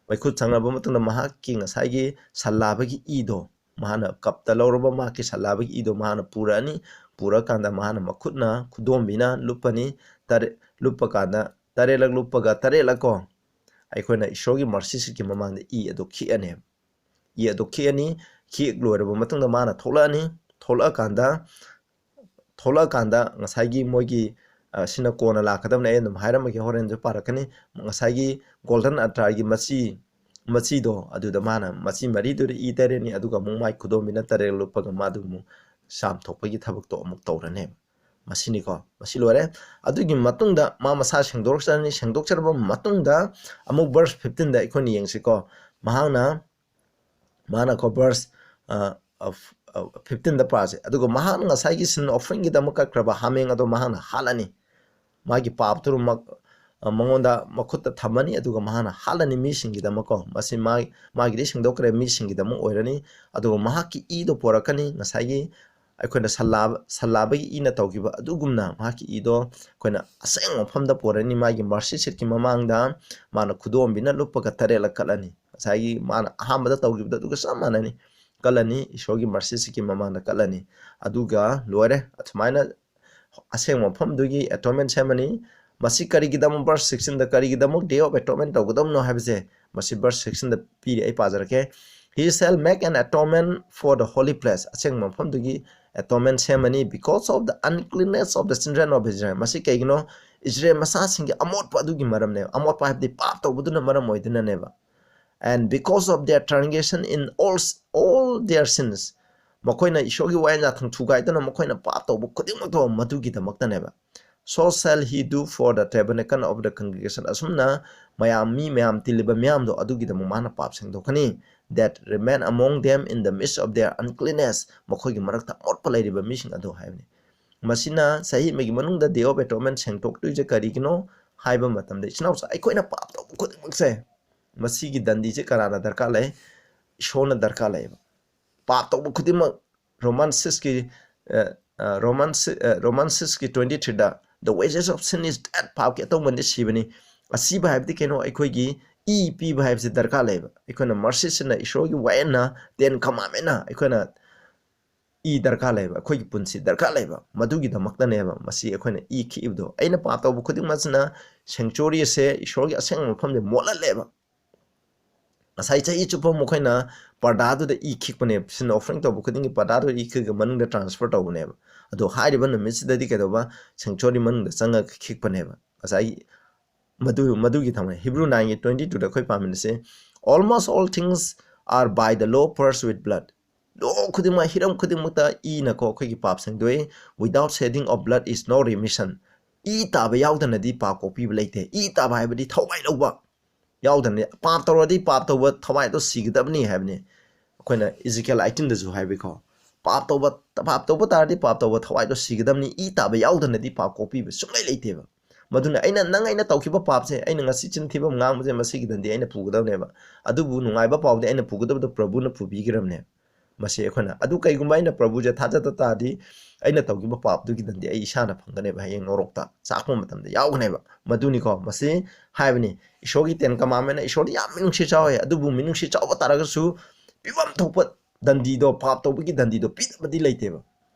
ꯃꯩꯈꯨ ꯆꯪꯂꯕ ꯃꯇꯨꯡꯗ ꯃꯍꯥꯛꯀꯤ ꯉꯁꯥꯏꯒꯤ ꯁꯟ ꯂꯥꯕꯒꯤ ꯏꯗꯣ, ꯃꯍꯥꯛꯅ cupꯇ ꯂꯧꯔꯕ ꯃꯍꯥꯛꯀꯤ ꯁꯟ ꯂꯥꯕꯒꯤ ꯏꯗꯣ ꯃꯍꯥꯛꯅ ꯄꯨꯔꯛꯑꯅꯤ꯫ ꯄꯨꯔꯛꯑꯀꯥꯟꯗ ꯃꯍꯥꯛꯅ ꯃꯈꯨꯠꯅ ꯈꯨꯗꯣꯝꯕꯤꯅ ꯂꯨꯞꯄꯅꯤ꯫ ꯇꯔꯦꯠ, ꯂꯨꯞꯄ ꯀꯥꯟꯗ ꯇꯔꯦꯠꯂꯛ ꯂꯨꯞꯄꯒ ꯇꯔꯦꯠꯂꯛ ꯀꯣ, ꯑꯩꯈꯣꯏꯅ ꯏꯁꯣꯔꯒꯤ mercy seatꯀꯤ ꯃꯃꯥꯡꯗ ꯏ ꯑꯗꯨ ꯈꯤꯛꯑꯅꯦꯕ꯫ ꯏ ꯑꯗꯨ ꯈꯤꯛꯑꯅꯤ꯫ ꯈꯤꯛ ꯂꯣꯏꯔꯕ ꯃꯇꯨꯡꯗ ꯃꯥꯅ ꯊꯣꯛꯂꯛꯑꯅꯤ꯫ ꯊꯣꯛꯂꯛꯑꯀꯥꯟꯗ, ꯊꯣꯛꯂꯛꯑꯀꯥꯟꯗ ꯉꯁꯥꯏꯒꯤ ꯃꯣꯏꯒꯤ, ꯑ, ꯁꯤꯅ ꯀꯣꯟꯅ ꯂꯥꯛꯀꯗꯕꯅꯦ, ꯑꯩ ꯑꯗꯨꯝ ꯍꯥꯏꯔꯝꯃꯒꯦ, ꯍꯣꯔꯦꯟꯁꯨ ꯄꯥꯔꯛꯀꯅꯤ꯫ ꯉꯁꯥꯏꯒꯤ golden altarꯒꯤ ꯃꯆꯤ, ꯃꯆꯤꯗꯣ, ꯑꯗꯨꯗ ꯃꯥꯅ ꯃꯆꯤ ꯃꯔꯤꯗꯨꯗ ꯏ ꯇꯩꯔꯅꯤ, ꯑꯗꯨꯒ ꯑꯃꯨꯛ ꯃꯥꯏ ꯈꯨꯗꯣꯝꯕꯤꯅ ꯇꯔꯦꯠ ꯂꯨꯞꯄꯒ ꯃꯥꯗꯨ ꯑꯃꯨꯛ ꯆꯥꯝꯊꯣꯛꯄꯒꯤ ꯊꯕꯛꯇꯣ ꯑꯃꯨꯛ ꯇꯧꯔꯅꯦꯕ꯫ ꯃꯁꯤꯅꯤꯀꯣ, ꯃꯁꯤ ꯂꯣꯏꯔꯦ꯫ ꯑꯗꯨꯒꯤ ꯃꯇꯨꯡꯗ ꯃꯥ ꯃꯁꯥ ꯁꯦꯡꯗꯣꯛꯆꯔꯅꯤ꯫ ꯁꯦꯡꯗꯣꯛꯆꯔꯕ ꯃꯇꯨꯡꯗ ꯑꯃꯨꯛ verse fifteenꯗ ꯑꯩꯈꯣꯏꯅ ꯌꯦꯡꯁꯤꯀꯣ꯫ ꯃꯍꯥꯛꯅ, ꯃꯥꯅꯀꯣ verse, ꯑ, ꯑ, fifteenꯗ ꯄꯥꯁꯦ꯫ ꯑꯗꯨꯒ ꯃꯍꯥꯛꯅ ꯉꯁꯥꯏꯒꯤ sin offeringꯒꯤꯗꯃꯛ ꯀꯠꯈ꯭ꯔꯕ ꯍꯥꯃꯦꯡ ꯑꯗꯣ ꯃꯍꯥꯛꯅ ꯍꯥꯠꯂꯅꯤ꯫ ꯃꯥꯒꯤ ꯄꯥꯞꯇꯨ ꯃꯛ-, ꯑ, ꯃꯉꯣꯟꯗ ꯃꯈꯨꯠꯇ ꯊꯝꯃꯅꯤ, ꯑꯗꯨꯒ ꯃꯍꯥꯛꯅ ꯍꯥꯠꯂꯅꯤ ꯃꯤꯁꯤꯡꯒꯤꯗꯃꯛꯀꯣ꯫ ꯃꯁꯤ ꯃꯥ-, ꯃꯥꯒꯤꯗꯤ ꯁꯦꯡꯗꯣꯛꯈ꯭ꯔꯦ, ꯃꯤꯁꯤꯡꯒꯤꯗꯃꯛ ꯑꯣꯏꯔꯅꯤ꯫ ꯑꯗꯨꯒ ꯃꯍꯥꯛꯀꯤ ꯏꯗꯣ ꯄꯣꯔꯛꯀꯅꯤ, ꯉꯁꯥꯏꯒꯤ ꯑꯩꯈꯣꯏꯅ ꯁꯟ ꯂꯥꯕ, ꯁꯟ ꯂꯥꯕꯒꯤ ꯏꯅ ꯇꯧꯈꯤꯕ ꯑꯗꯨꯒꯨꯝꯅ ꯃꯍꯥꯛꯀꯤ ꯏꯗꯣ ꯑꯩꯈꯣꯏꯅ ꯑꯁꯦꯡꯕ ꯃꯐꯝꯗ ꯄꯣꯔꯛꯑꯅꯤ꯫ ꯃꯥꯒꯤ mercy seatꯀꯤ ꯃꯃꯥꯡꯗ ꯃꯥꯅ ꯈꯨꯗꯣꯝꯕꯤꯅ ꯂꯨꯞꯄꯒ ꯇꯔꯦꯠꯂꯛ ꯀꯠꯂꯅꯤ꯫ ꯉꯁꯥꯏꯒꯤ ꯃꯥꯅ ꯑꯍꯥꯟꯕꯗ ꯇꯧꯈꯤꯕꯗꯣ ꯑꯗꯨꯒ ꯆꯞ ꯃꯥꯟꯅꯅꯤ꯫ ꯀꯠꯂꯅꯤ, ꯏꯁꯣꯔꯒꯤ mercy seatꯀꯤ ꯃꯃꯥꯡꯗ ꯀꯠꯂꯅꯤ꯫ ꯑꯗꯨꯒ ꯂꯣꯏꯔꯦ꯫ ꯑꯁꯨꯃꯥꯏꯅ ꯑꯁꯦꯡꯕ ꯃꯐꯝꯗꯨꯒꯤ atonement ꯁꯦꯝꯃꯅꯤ꯫ ꯃꯁꯤ ꯀꯔꯤꯒꯤꯗꯃꯛ, verse sixteenꯗ ꯀꯔꯤꯒꯤꯗꯃꯛ Day of Atonement ꯇꯧꯒꯗꯕꯅꯣ ꯍꯥꯏꯕꯁꯦ, ꯃꯁꯤ verse sixteenꯗ ꯄꯤꯔꯤ, ꯑꯩ ꯄꯥꯖꯔꯛꯀꯦ꯫ He shall make an atonement for the holy place. ꯑꯁꯦꯡꯕ ꯃꯐꯝꯗꯨꯒꯤ atonement ꯁꯦꯝꯃꯅꯤ, because of the uncleanness of the children of Israel. ꯃꯁꯤ ꯀꯩꯒꯤꯅꯣ? ꯏꯁꯔꯦꯜ ꯃꯆꯥꯁꯤꯡꯒꯤ ꯑꯃꯣꯠꯄ ꯑꯗꯨꯒꯤ ꯃꯔꯝꯅꯦꯕ꯫ ꯑꯃꯣꯠꯄ ꯍꯥꯏꯕꯗꯤ ꯄꯥꯞ ꯇꯧꯕꯗꯨꯅ ꯃꯔꯝ ꯑꯣꯏꯗꯨꯅꯅꯦꯕ꯫ And because of their transgression in all, all their sins. ꯃꯈꯣꯏꯅ ꯏꯁꯣꯔꯒꯤ ꯋꯥꯌꯦꯟ ꯌꯥꯊꯪ ꯊꯨꯒꯥꯏꯗꯨꯅ ꯃꯈꯣꯏꯅ ꯄꯥꯞ ꯇꯧꯕ ꯈꯨꯗꯤꯡꯃꯛꯇꯣ ꯃꯗꯨꯒꯤꯗꯃꯛꯇꯅꯦꯕ꯫ So shall he do for the tabernacle of the congregation. ꯑꯁꯨꯝꯅ ꯃꯌꯥꯝ, ꯃꯤ ꯃꯌꯥꯝ ꯇꯤꯜꯂꯤꯕ ꯃꯤꯌꯥꯝꯗꯣ ꯑꯗꯨꯒꯤꯗꯃꯛ ꯃꯥꯅ ꯄꯥꯞ ꯁꯦꯡꯗꯣꯛꯀꯅꯤ꯫ That remain among them in the midst of their uncleanness. ꯃꯈꯣꯏꯒꯤ ꯃꯔꯛꯇ ꯑꯃꯣꯠꯄ ꯂꯩꯔꯤꯕ ꯃꯤꯁꯤꯡ ꯑꯗꯨ ꯍꯥꯏꯕꯅꯤ꯫ ꯃꯁꯤꯅ ꯆꯍꯤ ꯑꯃꯒꯤ ꯃꯅꯨꯡꯗ Day of Atonement ꯁꯦꯡꯗꯣꯛꯇꯣꯏꯁꯦ ꯀꯔꯤꯒꯤꯅꯣ ꯍꯥꯏꯕ ꯃꯇꯝꯗ, ꯏꯆꯤꯟ ꯏꯅꯥꯎꯁꯦ, ꯑꯩꯈꯣꯏꯅ ꯄꯥꯞ ꯇꯧꯕ ꯈꯨꯗꯤꯡꯃꯛꯁꯦ, ꯃꯁꯤꯒꯤ ꯗꯟꯗꯤꯁꯦ ꯀꯅꯥꯅ ꯗꯔꯀꯥꯔ ꯂꯩ? ꯏꯁꯣꯔꯅ ꯗꯔꯀꯥꯔ ꯂꯩꯌꯦꯕ꯫ ꯄꯥꯞ ꯇꯧꯕ ꯈꯨꯗꯤꯡꯃꯛ, ꯔꯣꯃꯥꯟ ꯁꯤꯛꯁꯀꯤ, ꯑ, ꯑ, ꯔꯣꯃꯥꯟ ꯁꯤ-, ꯑ, ꯔꯣꯃꯥꯟ ꯁꯤꯛꯁꯀꯤ twenty third, "The wages of sin is death." ꯄꯥꯞꯀꯤ ꯑꯇꯧꯃꯟꯗꯤ ꯁꯤꯕꯅꯤ꯫ ꯑꯁꯤꯕ ꯍꯥꯏꯕꯗꯤ ꯀꯩꯅꯣ? ꯑꯩꯈꯣꯏꯒꯤ ꯏ ꯄꯤꯕ ꯍꯥꯏꯕꯁꯤ ꯗꯔꯀꯥꯔ ꯂꯩꯌꯦꯕ꯫ ꯑꯩꯈꯣꯏꯅ ꯃꯔꯁꯤꯁꯤꯅ ꯏꯁꯣꯔꯒꯤ ꯋꯥꯌꯦꯟꯅ, ꯇꯦꯟ ꯀꯃꯥꯟꯃꯦꯟꯅ ꯑꯩꯈꯣꯏꯅ ꯏ ꯗꯔꯀꯥꯔ ꯂꯩꯕ, ꯑꯩꯈꯣꯏꯒꯤ ꯄꯨꯟꯁꯤ ꯗꯔꯀꯥꯔ ꯂꯩꯕ, ꯃꯗꯨꯒꯤꯗꯃꯛꯇꯅꯦꯕ ꯃꯁꯤ ꯑꯩꯈꯣꯏꯅ ꯏ ꯈꯤꯛꯏꯕꯗꯣ꯫ ꯑꯩꯅ ꯄꯥꯞ ꯇꯧꯕ ꯈꯨꯗꯤꯡꯃꯛꯁꯤꯅ sanctuary ꯑꯁꯦ, ꯏꯁꯣꯔꯒꯤ ꯑꯁꯦꯡꯕ ꯃꯐꯝꯁꯦ ꯃꯣꯠꯍꯜꯂꯦꯕ꯫ ꯉꯁꯥꯏ ꯆꯍꯤ ꯆꯨꯞꯄ ꯃꯈꯣꯏꯅ ꯄꯔꯗꯥꯗꯨꯗ ꯏ ꯈꯤꯛꯄꯅꯦꯕ, sin offering ꯇꯧꯕ ꯈꯨꯗꯤꯡꯒꯤ ꯄꯔꯗꯥꯗꯨꯗ ꯏ ꯈꯤꯛꯑꯒ ꯃꯅꯨꯡꯗ transfer ꯇꯧꯕꯅꯦꯕ꯫ ꯑꯗꯣ ꯍꯥꯏꯔꯤꯕ ꯅꯨꯃꯤꯠꯁꯤꯗꯗꯤ ꯀꯩꯗꯧꯕ? Sanctuary ꯃꯅꯨꯡꯗ ꯆꯪꯉꯒ ꯈꯤꯛꯄꯅꯦꯕ꯫ ꯉꯁꯥꯏꯒꯤ ꯃꯗꯨ, ꯃꯗꯨꯒꯤ ꯊꯝꯃꯣꯏ꯫ Hebrew nineꯒꯤ twenty twoꯗ ꯑꯩꯈꯣꯏ ꯄꯥꯃꯤꯟꯅꯁꯦ, "Almost all things are by the law purged with blood." Law ꯈꯨꯗꯤꯡꯃꯛ, ꯍꯤꯔꯝ ꯈꯨꯗꯤꯡꯃꯛꯇ ꯏꯅꯀꯣ ꯑꯩꯈꯣꯏꯒꯤ ꯄꯥꯞ ꯁꯦꯡꯗꯣꯛꯏ꯫ "Without shedding of blood is no remission." E ꯇꯥꯕ ꯌꯥꯎꯗꯅꯗꯤ ꯄꯥꯞ ꯀꯣꯛꯄꯤꯕ ꯂꯩꯇꯦ꯫ ꯏ ꯇꯥꯕ ꯍꯥꯏꯕꯗꯤ ꯊꯋꯥꯏ ꯂꯧꯕ ꯌꯥꯎꯗꯅꯗꯤ, ꯄꯥꯞ ꯇꯧꯔꯗꯤ ꯄꯥꯞ ꯇꯧꯕ ꯊꯋꯥꯏꯗꯣ ꯁꯤꯒꯗꯕꯅꯤ ꯍꯥꯏꯕꯅꯤ꯫ ꯑꯩꯈꯣꯏꯅ Ezekiel eighteenꯗꯁꯨ ꯍꯥꯏꯕꯤꯀꯣ, ꯄꯥꯞ ꯇꯧꯕ, ꯄꯥꯞ ꯇꯧꯕ ꯇꯥꯔꯗꯤ ꯄꯥꯞ ꯇꯧꯕ ꯊꯋꯥꯏꯗꯣ ꯁꯤꯒꯗꯕꯅꯤ, ꯏ ꯇꯥꯕ ꯌꯥꯎꯗꯅꯗꯤ ꯄꯥꯞ ꯀꯣꯛꯄꯤꯕ ꯁꯨꯡꯂꯩ ꯂꯩꯇꯦꯕ꯫ ꯃꯗꯨꯅ ꯑꯩꯅ, ꯅꯪ ꯑꯩꯅ ꯇꯧꯈꯤꯕ ꯄꯥꯞꯁꯦ, ꯑꯩꯅ ꯉꯁꯤ ꯆꯤꯟ ꯊꯤꯕ ꯉꯥꯡꯕꯁꯦ, ꯃꯁꯤꯒꯤꯗꯟꯗꯤ ꯑꯩꯅ ꯄꯨꯒꯗꯕꯅꯦꯕ꯫ ꯑꯗꯨꯕꯨ ꯅꯨꯡꯉꯥꯏꯕ ꯄꯥꯎꯗꯤ ꯑꯩꯅ ꯄꯨꯒꯗꯕꯗꯣ ꯄ꯭ꯔꯚꯨꯅ ꯄꯨꯕꯤꯈ꯭ꯔꯕꯅꯦ꯫ ꯃꯁꯤ ꯑꯩꯈꯣꯏꯅ, ꯑꯗꯨ ꯀꯩꯒꯨꯝꯕ ꯑꯩꯅ ꯄ꯭ꯔꯚꯨꯁꯦ ꯊꯥꯖꯗ ꯇꯥꯔꯗꯤ, ꯑꯩꯅ ꯇꯧꯈꯤꯕ ꯄꯥꯞꯇꯨꯒꯤꯗꯟꯗꯤ ꯑꯩ ꯏꯁꯥꯅ ꯐꯪꯒꯅꯦꯕ, ꯍꯌꯦꯡ ꯅꯣꯔꯣꯛꯇ ꯆꯥꯛꯄ ꯃꯇꯝꯗ ꯌꯥꯎꯒꯅꯦꯕ꯫ ꯃꯗꯨꯅꯤꯀꯣ ꯃꯁꯤ ꯍꯥꯏꯕꯅꯤ꯫ ꯏꯁꯣꯔꯒꯤ ꯇꯦꯟ ꯀꯃꯥꯟꯃꯦꯟꯅ ꯏꯁꯣꯔꯗꯤ ꯌꯥꯝ ꯃꯤꯅꯨꯡꯁꯤ ꯆꯥꯎꯋꯦ, ꯑꯗꯨꯕꯨ ꯃꯤꯅꯨꯡꯁꯤ ꯆꯥꯎꯕ ꯇꯥꯔꯒꯁꯨ ꯄꯤꯐꯝ ꯊꯣꯛꯄ ꯗꯟꯗꯤꯗꯣ, ꯄꯥꯞ ꯇꯧꯕꯒꯤ ꯗꯟꯗꯤꯗꯣ ꯄꯤꯗꯕꯗꯤ ꯂꯩꯇꯦꯕ꯫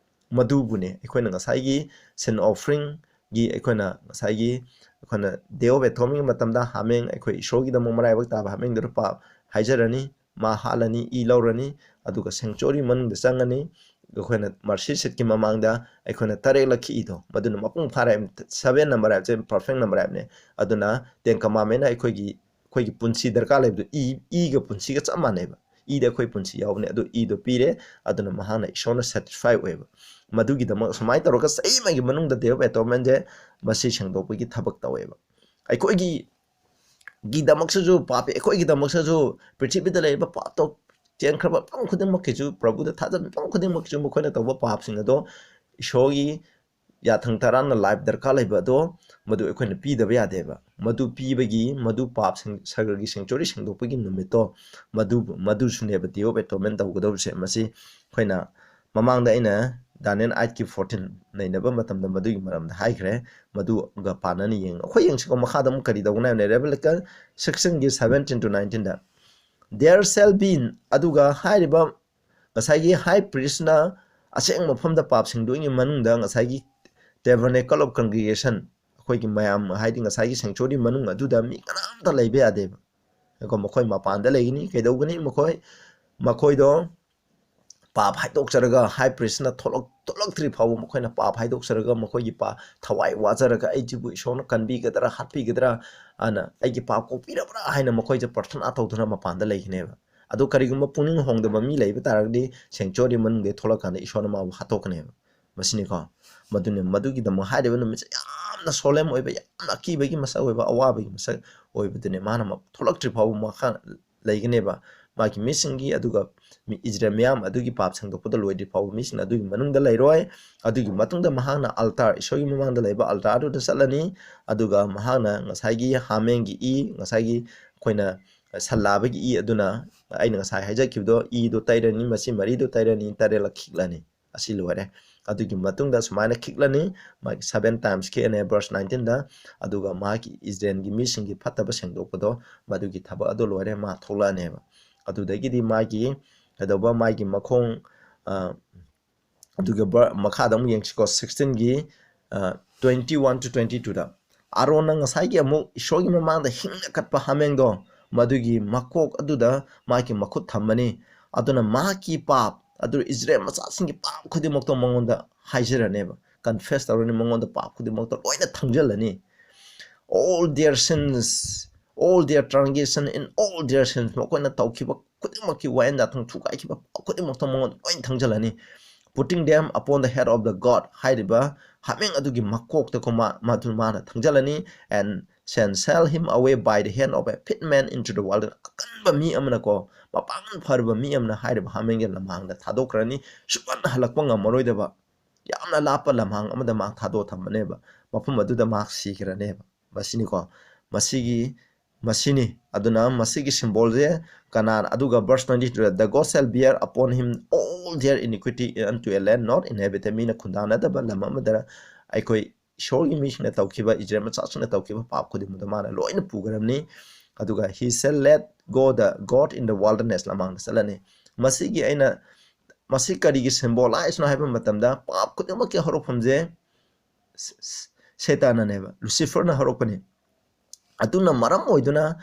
ꯃꯗꯨꯕꯨꯅꯦ ꯑꯩꯈꯣꯏꯅ ꯉꯁꯥꯏꯒꯤ sin offeringꯒꯤ, ꯑꯩꯈꯣꯏꯅ ꯉꯁꯥꯏꯒꯤ, ꯑꯩꯈꯣꯏꯅ Day of Atonement ꯃꯇꯝꯗ ꯍꯥꯃꯦꯡ, ꯑꯩꯈꯣꯏ ꯏꯁꯣꯔꯒꯤꯗꯃꯛ ꯃꯔꯥꯏꯕꯛ ꯇꯥꯕ ꯍꯥꯃꯦꯡꯗꯨꯗ ꯄꯥꯞ ꯍꯥꯏꯖꯔꯅꯤ꯫ ꯃꯥ ꯍꯥꯠꯂꯅꯤ, ꯏ ꯂꯧꯔꯅꯤ, ꯑꯗꯨꯒ sanctuary ꯃꯅꯨꯡꯗ ꯆꯪꯉꯅꯤ꯫ ꯑꯩꯈꯣꯏꯅ mercy seatꯀꯤ ꯃꯃꯥꯡꯗ ꯑꯩꯈꯣꯏꯅ ꯇꯔꯦꯠꯂꯛ ꯈꯤꯛꯏꯗꯣ, ꯃꯗꯨꯅ ꯃꯄꯨꯡ ꯐꯥꯔꯦ꯫ Seven number ꯍꯥꯏꯕꯁꯦ perfect number ꯍꯥꯏꯕꯅꯦ꯫ ꯑꯗꯨꯅ Ten Commandmentꯅ ꯑꯩꯈꯣꯏꯒꯤ, ꯑꯩꯈꯣꯏꯒꯤ ꯄꯨꯟꯁꯤ ꯗꯔꯀꯥꯔ ꯂꯩꯕꯗꯣ ꯏ, ꯏꯒ ꯄꯨꯟꯁꯤꯒ ꯆꯞ ꯃꯥꯟꯅꯩꯕ꯫ ꯏꯗ ꯑꯩꯈꯣꯏ ꯄꯨꯟꯁꯤ ꯌꯥꯎꯕꯅꯦ, ꯑꯗꯨ ꯏꯗꯣ ꯄꯤꯔꯦ, ꯑꯗꯨꯅ ꯃꯍꯥꯛꯅ ꯏꯁꯣꯔꯅ satisfy ꯑꯣꯏꯌꯦꯕ꯫ ꯃꯗꯨꯒꯤꯗꯃꯛ ꯁꯨꯃꯥꯏꯅ ꯇꯧꯔꯒ ꯆꯍꯤ ꯑꯃꯒꯤ ꯃꯅꯨꯡꯗ Day of Atonementꯁꯦ ꯃꯁꯤ ꯁꯦꯡꯗꯣꯛꯄꯒꯤ ꯊꯕꯛ ꯇꯧꯋꯦꯕ꯫ ꯑꯩꯈꯣꯏꯒꯤ ꯒꯤꯗꯃꯛꯁꯤꯁꯨ ꯄꯥꯄꯤ, ꯑꯩꯈꯣꯏꯒꯤꯗꯃꯛꯁꯤꯁꯨ ꯄ꯭ꯔꯤꯊꯤꯕꯤꯗ ꯂꯩꯔꯤꯕ ꯄꯥꯞꯇꯣ ꯆꯦꯟꯈ꯭ꯔꯕ ꯃꯤꯄꯨꯝ ꯈꯨꯗꯤꯡꯃꯛꯀꯤꯁꯨ, ꯄ꯭ꯔꯚꯨꯗ ꯊꯥꯖꯕ ꯃꯤꯄꯨꯝ ꯈꯨꯗꯤꯡꯃꯛꯀꯤꯁꯨ ꯃꯈꯣꯏꯅ ꯇꯧꯕ ꯄꯥꯞꯁꯤꯡ ꯑꯗꯣ ꯏꯁꯣꯔꯒꯤ ꯌꯥꯊꯪ ꯇꯔꯥꯅ life ꯗꯔꯀꯥꯔ ꯂꯩꯕ ꯑꯗꯣ ꯃꯗꯨ ꯑꯩꯈꯣꯏꯅ ꯄꯤꯗꯕ ꯌꯥꯗꯦꯕ꯫ ꯃꯗꯨ ꯄꯤꯕꯒꯤ, ꯃꯗꯨ ꯄꯥꯞ ꯁꯦꯡ-, ꯁꯔꯒꯒꯤ sanctuary ꯁꯦꯡꯗꯣꯛꯄꯒꯤ ꯅꯨꯃꯤꯠꯇꯣ ꯃꯗꯨ, ꯃꯗꯨꯁꯨꯅꯦꯕ Day of Atonement ꯇꯧꯒꯗꯧꯕꯁꯦ꯫ ꯃꯁꯤ ꯑꯩꯈꯣꯏꯅ ꯃꯃꯥꯡꯗ ꯑꯩꯅ Daniel eightꯀꯤ fourteen ꯅꯩꯅꯕ ꯃꯇꯝꯗ ꯃꯗꯨꯒꯤ ꯃꯔꯝꯗ ꯍꯥꯏꯈ꯭ꯔꯦ꯫ ꯃꯗꯨꯒ ꯄꯥꯟꯅꯅ ꯌꯦꯡꯉꯨ꯫ ꯑꯩꯈꯣꯏ ꯌꯦꯡꯁꯤꯀꯣ, ꯃꯈꯥꯗ ꯑꯃꯨꯛ ꯀꯔꯤ ꯇꯧꯒꯅꯤ ꯍꯥꯏꯕꯅꯦ? Revelation sixteenꯒꯤ seventeen to nineteenꯗ, "There shall be," ꯑꯗꯨꯒ ꯍꯥꯏꯔꯤꯕ ꯉꯁꯥꯏꯒꯤ high priestꯅ ꯑꯁꯦꯡꯕ ꯃꯐꯝꯗ ꯄꯥꯞ ꯁꯦꯡꯗꯣꯛꯏꯉꯩ ꯃꯅꯨꯡꯗ ꯉꯁꯥꯏꯒꯤ Tabernacle of Congregation, ꯑꯩꯈꯣꯏꯒꯤ ꯃꯌꯥꯝ, ꯍꯥꯏꯗꯤ ꯉꯁꯥꯏꯒꯤ sanctuary ꯃꯅꯨꯡ ꯑꯗꯨꯗ ꯃꯤ ꯀꯅꯥꯝꯇ ꯂꯩꯕ ꯌꯥꯗꯦꯕ꯫ ꯀꯣ, ꯃꯈꯣꯏ ꯃꯄꯥꯟꯗ ꯂꯩꯒꯅꯤ꯫ ꯀꯩꯗꯧꯒꯅꯤ? ꯃꯈꯣꯏ, ꯃꯈꯣꯏꯗꯣ ꯄꯥꯞ ꯍꯥꯏꯗꯣꯛꯆꯔꯒ high priestꯅ ꯊꯣꯛꯂꯛ-, ꯊꯣꯛꯂꯛꯇ꯭ꯔꯤ ꯐꯥꯎꯕ ꯃꯈꯣꯏꯅ ꯄꯥꯞ ꯍꯥꯏꯗꯣꯛꯆꯔꯒ ꯃꯈꯣꯏꯒꯤ ꯄꯥ-, ꯊꯋꯥꯏ ꯋꯥꯖꯔꯒ "ꯑꯩꯁꯤꯕꯨ ꯏꯁꯣꯔꯅ ꯀꯟꯕꯤꯒꯗ꯭ꯔꯥ, ꯍꯥꯠꯄꯤꯒꯗ꯭ꯔꯥ, ꯑꯅ ꯑꯩꯒꯤ ꯄꯥꯞ ꯀꯣꯛꯄꯤꯔꯕ꯭ꯔꯥ?" ꯍꯥꯏꯅ ꯃꯈꯣꯏꯁꯦ ꯄ꯭ꯔꯊꯅꯥ ꯇꯧꯗꯨꯅ ꯃꯄꯥꯟꯗ ꯂꯩꯒꯅꯦꯕ꯫ ꯑꯗꯣ ꯀꯔꯤꯒꯨꯝꯕ ꯄꯨꯛꯅꯤꯡ ꯍꯣꯡꯗꯕ ꯃꯤ ꯂꯩꯕ ꯇꯥꯔꯒꯗꯤ sanctuary ꯃꯅꯨꯡꯗꯒꯤ ꯊꯣꯛꯂꯛꯀꯥꯟꯗ ꯏꯁꯣꯔꯅ ꯃꯥꯕꯨ ꯍꯥꯠꯇꯣꯛꯀꯅꯦꯕ꯫ ꯃꯁꯤꯅꯤꯀꯣ꯫ ꯃꯗꯨꯅ, ꯃꯗꯨꯒꯤꯗꯃꯛ ꯍꯥꯏꯔꯤꯕ ꯅꯨꯃꯤꯠꯁꯦ ꯌꯥꯝꯅ solemn ꯑꯣꯏꯕ, ꯌꯥꯝꯅ ꯑꯀꯤꯕꯒꯤ ꯃꯁꯛ ꯑꯣꯏꯕ, ꯑꯋꯥꯕꯒꯤ ꯃꯁꯛ ꯑꯣꯏꯕꯗꯨꯅꯦ꯫ ꯃꯥꯅ ꯃ-, ꯊꯣꯛꯂꯛꯇ꯭ꯔꯤ ꯐꯥꯎꯕ ꯃꯈꯥ ꯂꯩꯒꯅꯦꯕ꯫ ꯃꯥꯒꯤ ꯃꯤꯁꯤꯡꯒꯤ, ꯑꯗꯨꯒ ꯃꯤ ꯏꯖꯔꯦꯜ ꯃꯤꯌꯥꯝ ꯑꯗꯨꯒꯤ ꯄꯥꯞ ꯁꯦꯡꯗꯣꯛꯄꯗ ꯂꯣꯏꯗ꯭ꯔꯤ ꯐꯥꯎꯕ ꯃꯤꯁꯤꯡ ꯑꯗꯨꯒꯤ ꯃꯅꯨꯡꯗ ꯂꯩꯔꯣꯏ꯫ ꯑꯗꯨꯒꯤ ꯃꯇꯨꯡꯗ ꯃꯍꯥꯛꯅ altar, ꯏꯁꯣꯔꯒꯤ ꯃꯃꯥꯡꯗ ꯂꯩꯕ altar ꯑꯗꯨꯗ ꯆꯠꯂꯅꯤ꯫ ꯑꯗꯨꯒ ꯃꯍꯥꯛꯅ ꯉꯁꯥꯏꯒꯤ ꯍꯥꯃꯦꯡꯒꯤ ꯏ, ꯉꯁꯥꯏꯒꯤ ꯑꯩꯈꯣꯏꯅ ꯁꯟ ꯂꯥꯕꯒꯤ ꯏ ꯑꯗꯨꯅ, ꯑꯩꯅ ꯉꯁꯥꯏ ꯍꯥꯏꯖꯈꯤꯕꯗꯣ, ꯏꯗꯣ ꯇꯩꯔꯅꯤ, ꯃꯁꯤ ꯃꯔꯤꯗꯣ ꯇꯩꯔꯅꯤ, ꯇꯔꯦꯠꯂꯛ ꯈꯤꯛꯂꯅꯤ꯫ ꯑꯁꯤ ꯂꯣꯏꯔꯦ꯫ ꯑꯗꯨꯒꯤ ꯃꯇꯨꯡꯗ ꯁꯨꯃꯥꯏꯅ ꯈꯤꯛꯂꯅꯤ, ꯃꯥꯒꯤ seven times ꯈꯤꯛꯑꯅꯤ verse nineteenꯗ, ꯑꯗꯨꯒ ꯃꯍꯥꯛꯀꯤ ꯏꯖꯔꯦꯜꯒꯤ ꯃꯤꯁꯤꯡꯒꯤ ꯐꯠꯇꯕ ꯁꯦꯡꯗꯣꯛꯄꯗꯣ, ꯃꯗꯨꯒꯤ ꯊꯕꯛ ꯑꯗꯨ ꯂꯣꯏꯔꯦ, ꯃꯥ ꯊꯣꯛꯂꯛꯑꯅꯦꯕ꯫ ꯑꯗꯨꯗꯒꯤꯗꯤ ꯃꯥꯒꯤ ꯀꯩꯗꯧꯕ, ꯃꯥꯒꯤ ꯃꯈꯣꯡ, ꯑ, ꯑꯗꯨꯒ ꯕꯔ-, ꯃꯈꯥꯗ ꯑꯃꯨꯛ ꯌꯦꯡꯁꯤꯀꯣ, sixteenꯒꯤ, ꯑ, twenty-one to twenty-twoꯗ꯫ ꯑꯥꯔꯣꯟꯅ ꯉꯁꯥꯏꯒꯤ ꯑꯃꯨꯛ ꯏꯁꯣꯔꯒꯤ ꯃꯃꯥꯡꯗ ꯍꯤꯡꯅ ꯀꯠꯄ ꯍꯥꯃꯦꯡꯗꯣ, ꯃꯗꯨꯒꯤ ꯃꯀꯣꯛ ꯑꯗꯨꯗ ꯃꯥꯒꯤ ꯃꯈꯨꯠ ꯊꯝꯃꯅꯤ꯫ ꯑꯗꯨꯅ ꯃꯍꯥꯛꯀꯤ ꯄꯥꯞ ꯑꯗꯨ, ꯏꯁꯔꯥꯌꯦꯜ ꯃꯆꯥꯁꯤꯡꯒꯤ ꯄꯥꯞ ꯈꯨꯗꯤꯡꯃꯛꯇꯣ ꯃꯉꯣꯟꯗ ꯍꯥꯏꯖꯔꯅꯦꯕ, confess ꯇꯧꯔꯅꯤ, ꯃꯉꯣꯟꯗ ꯄꯥꯞ ꯈꯨꯗꯤꯡꯃꯛꯇꯣ ꯂꯣꯏꯅ ꯊꯪꯖꯜꯂꯅꯤ꯫ All their sins, all their transgression in all their sins, ꯃꯈꯣꯏꯅ ꯇꯧꯈꯤꯕ ꯈꯨꯗꯤꯡꯃꯛꯀꯤ, ꯋꯥꯌꯦꯜ ꯌꯥꯊꯪ ꯊꯨꯒꯥꯏꯈꯤꯕ ꯄꯥꯞ ꯈꯨꯗꯤꯡꯃꯛꯇꯣ ꯃꯉꯣꯟꯗ ꯂꯣꯏꯅ ꯊꯪꯖꯜꯂꯅꯤ꯫ Putting them upon the head of the goat, ꯍꯥꯏꯔꯤꯕ ꯍꯥꯃꯦꯡ ꯑꯗꯨꯒꯤ ꯃꯀꯣꯛꯇꯀꯣ ꯃꯥ, ꯃꯗꯨ ꯃꯥꯅ ꯊꯪꯖꯜꯂꯅꯤ꯫ And shall sell him away by the hand of a fit man into the wilderness. ꯑꯀꯟꯕ ꯃꯤ ꯑꯃꯅꯀꯣ, ꯃꯄꯥꯡꯒꯜ ꯐꯔꯕ ꯃꯤ ꯑꯃꯅ ꯍꯥꯏꯔꯤꯕ ꯍꯥꯃꯦꯡꯒꯤ ꯂꯝꯍꯥꯡꯗ ꯊꯥꯗꯣꯛꯈ꯭ꯔꯅꯤ꯫ ꯁꯨꯛꯍꯟ ꯍꯜꯂꯛꯄ ꯉꯝꯃꯔꯣꯏꯗꯕ ꯌꯥꯝꯅ ꯂꯥꯞꯄ ꯂꯝꯍꯥꯡ ꯑꯃꯗ ꯃꯥ ꯊꯥꯗꯣꯛꯑ ꯊꯝꯕꯅꯦꯕ꯫ ꯃꯐꯝ ꯑꯗꯨꯗ ꯃꯥ ꯁꯤꯈ꯭ꯔꯅꯦꯕ꯫ ꯃꯁꯤꯅꯤꯀꯣ, ꯃꯁꯤꯒꯤ, ꯃꯁꯤꯅꯤ꯫ ꯑꯗꯨꯅ ꯃꯁꯤꯒꯤ symbolꯁꯦ ꯀꯅꯥꯅ, ꯑꯗꯨꯒ verse twenty two, "The goat shall bear upon him all their iniquity unto a land not inhabited." ꯃꯤꯅ ꯈꯨꯟꯗꯥꯅꯗꯕ ꯂꯝ ꯑꯃꯗ ꯑꯩꯈꯣꯏ ꯏꯁꯣꯔꯒꯤ ꯃꯤꯁꯤꯡꯅ ꯇꯧꯈꯤꯕ, ꯏꯁꯔꯥꯌꯦꯜ ꯃꯆꯥꯁꯤꯡꯅ ꯇꯧꯈꯤꯕ ꯄꯥꯞ ꯈꯨꯗꯤꯡꯃꯛꯇꯣ ꯃꯥꯅ ꯂꯣꯏꯅ ꯄꯨꯈ꯭ꯔꯕꯅꯤ꯫ ꯑꯗꯨꯒ "He shall let go the goat in the wilderness," ꯂꯝꯍꯥꯡꯗ ꯆꯠꯂꯅꯤ꯫ ꯃꯁꯤꯒꯤ ꯑꯩꯅ, ꯃꯁꯤ ꯀꯔꯤꯒꯤ symbolizeꯅꯣ ꯍꯥꯏꯕ ꯃꯇꯝꯗ, ꯄꯥꯞ ꯈꯨꯗꯤꯡꯃꯛꯀꯤ ꯍꯧꯔꯛꯐꯝꯁꯦ ꯁ-, ꯁ-, ꯁꯩꯇꯥꯟꯅꯅꯦꯕ, ꯂꯨꯁꯤꯐꯔꯅ ꯍꯧꯔꯛꯄꯅꯤ꯫ ꯑꯗꯨꯅ ꯃꯔꯝ ꯑꯣꯏꯗꯨꯅ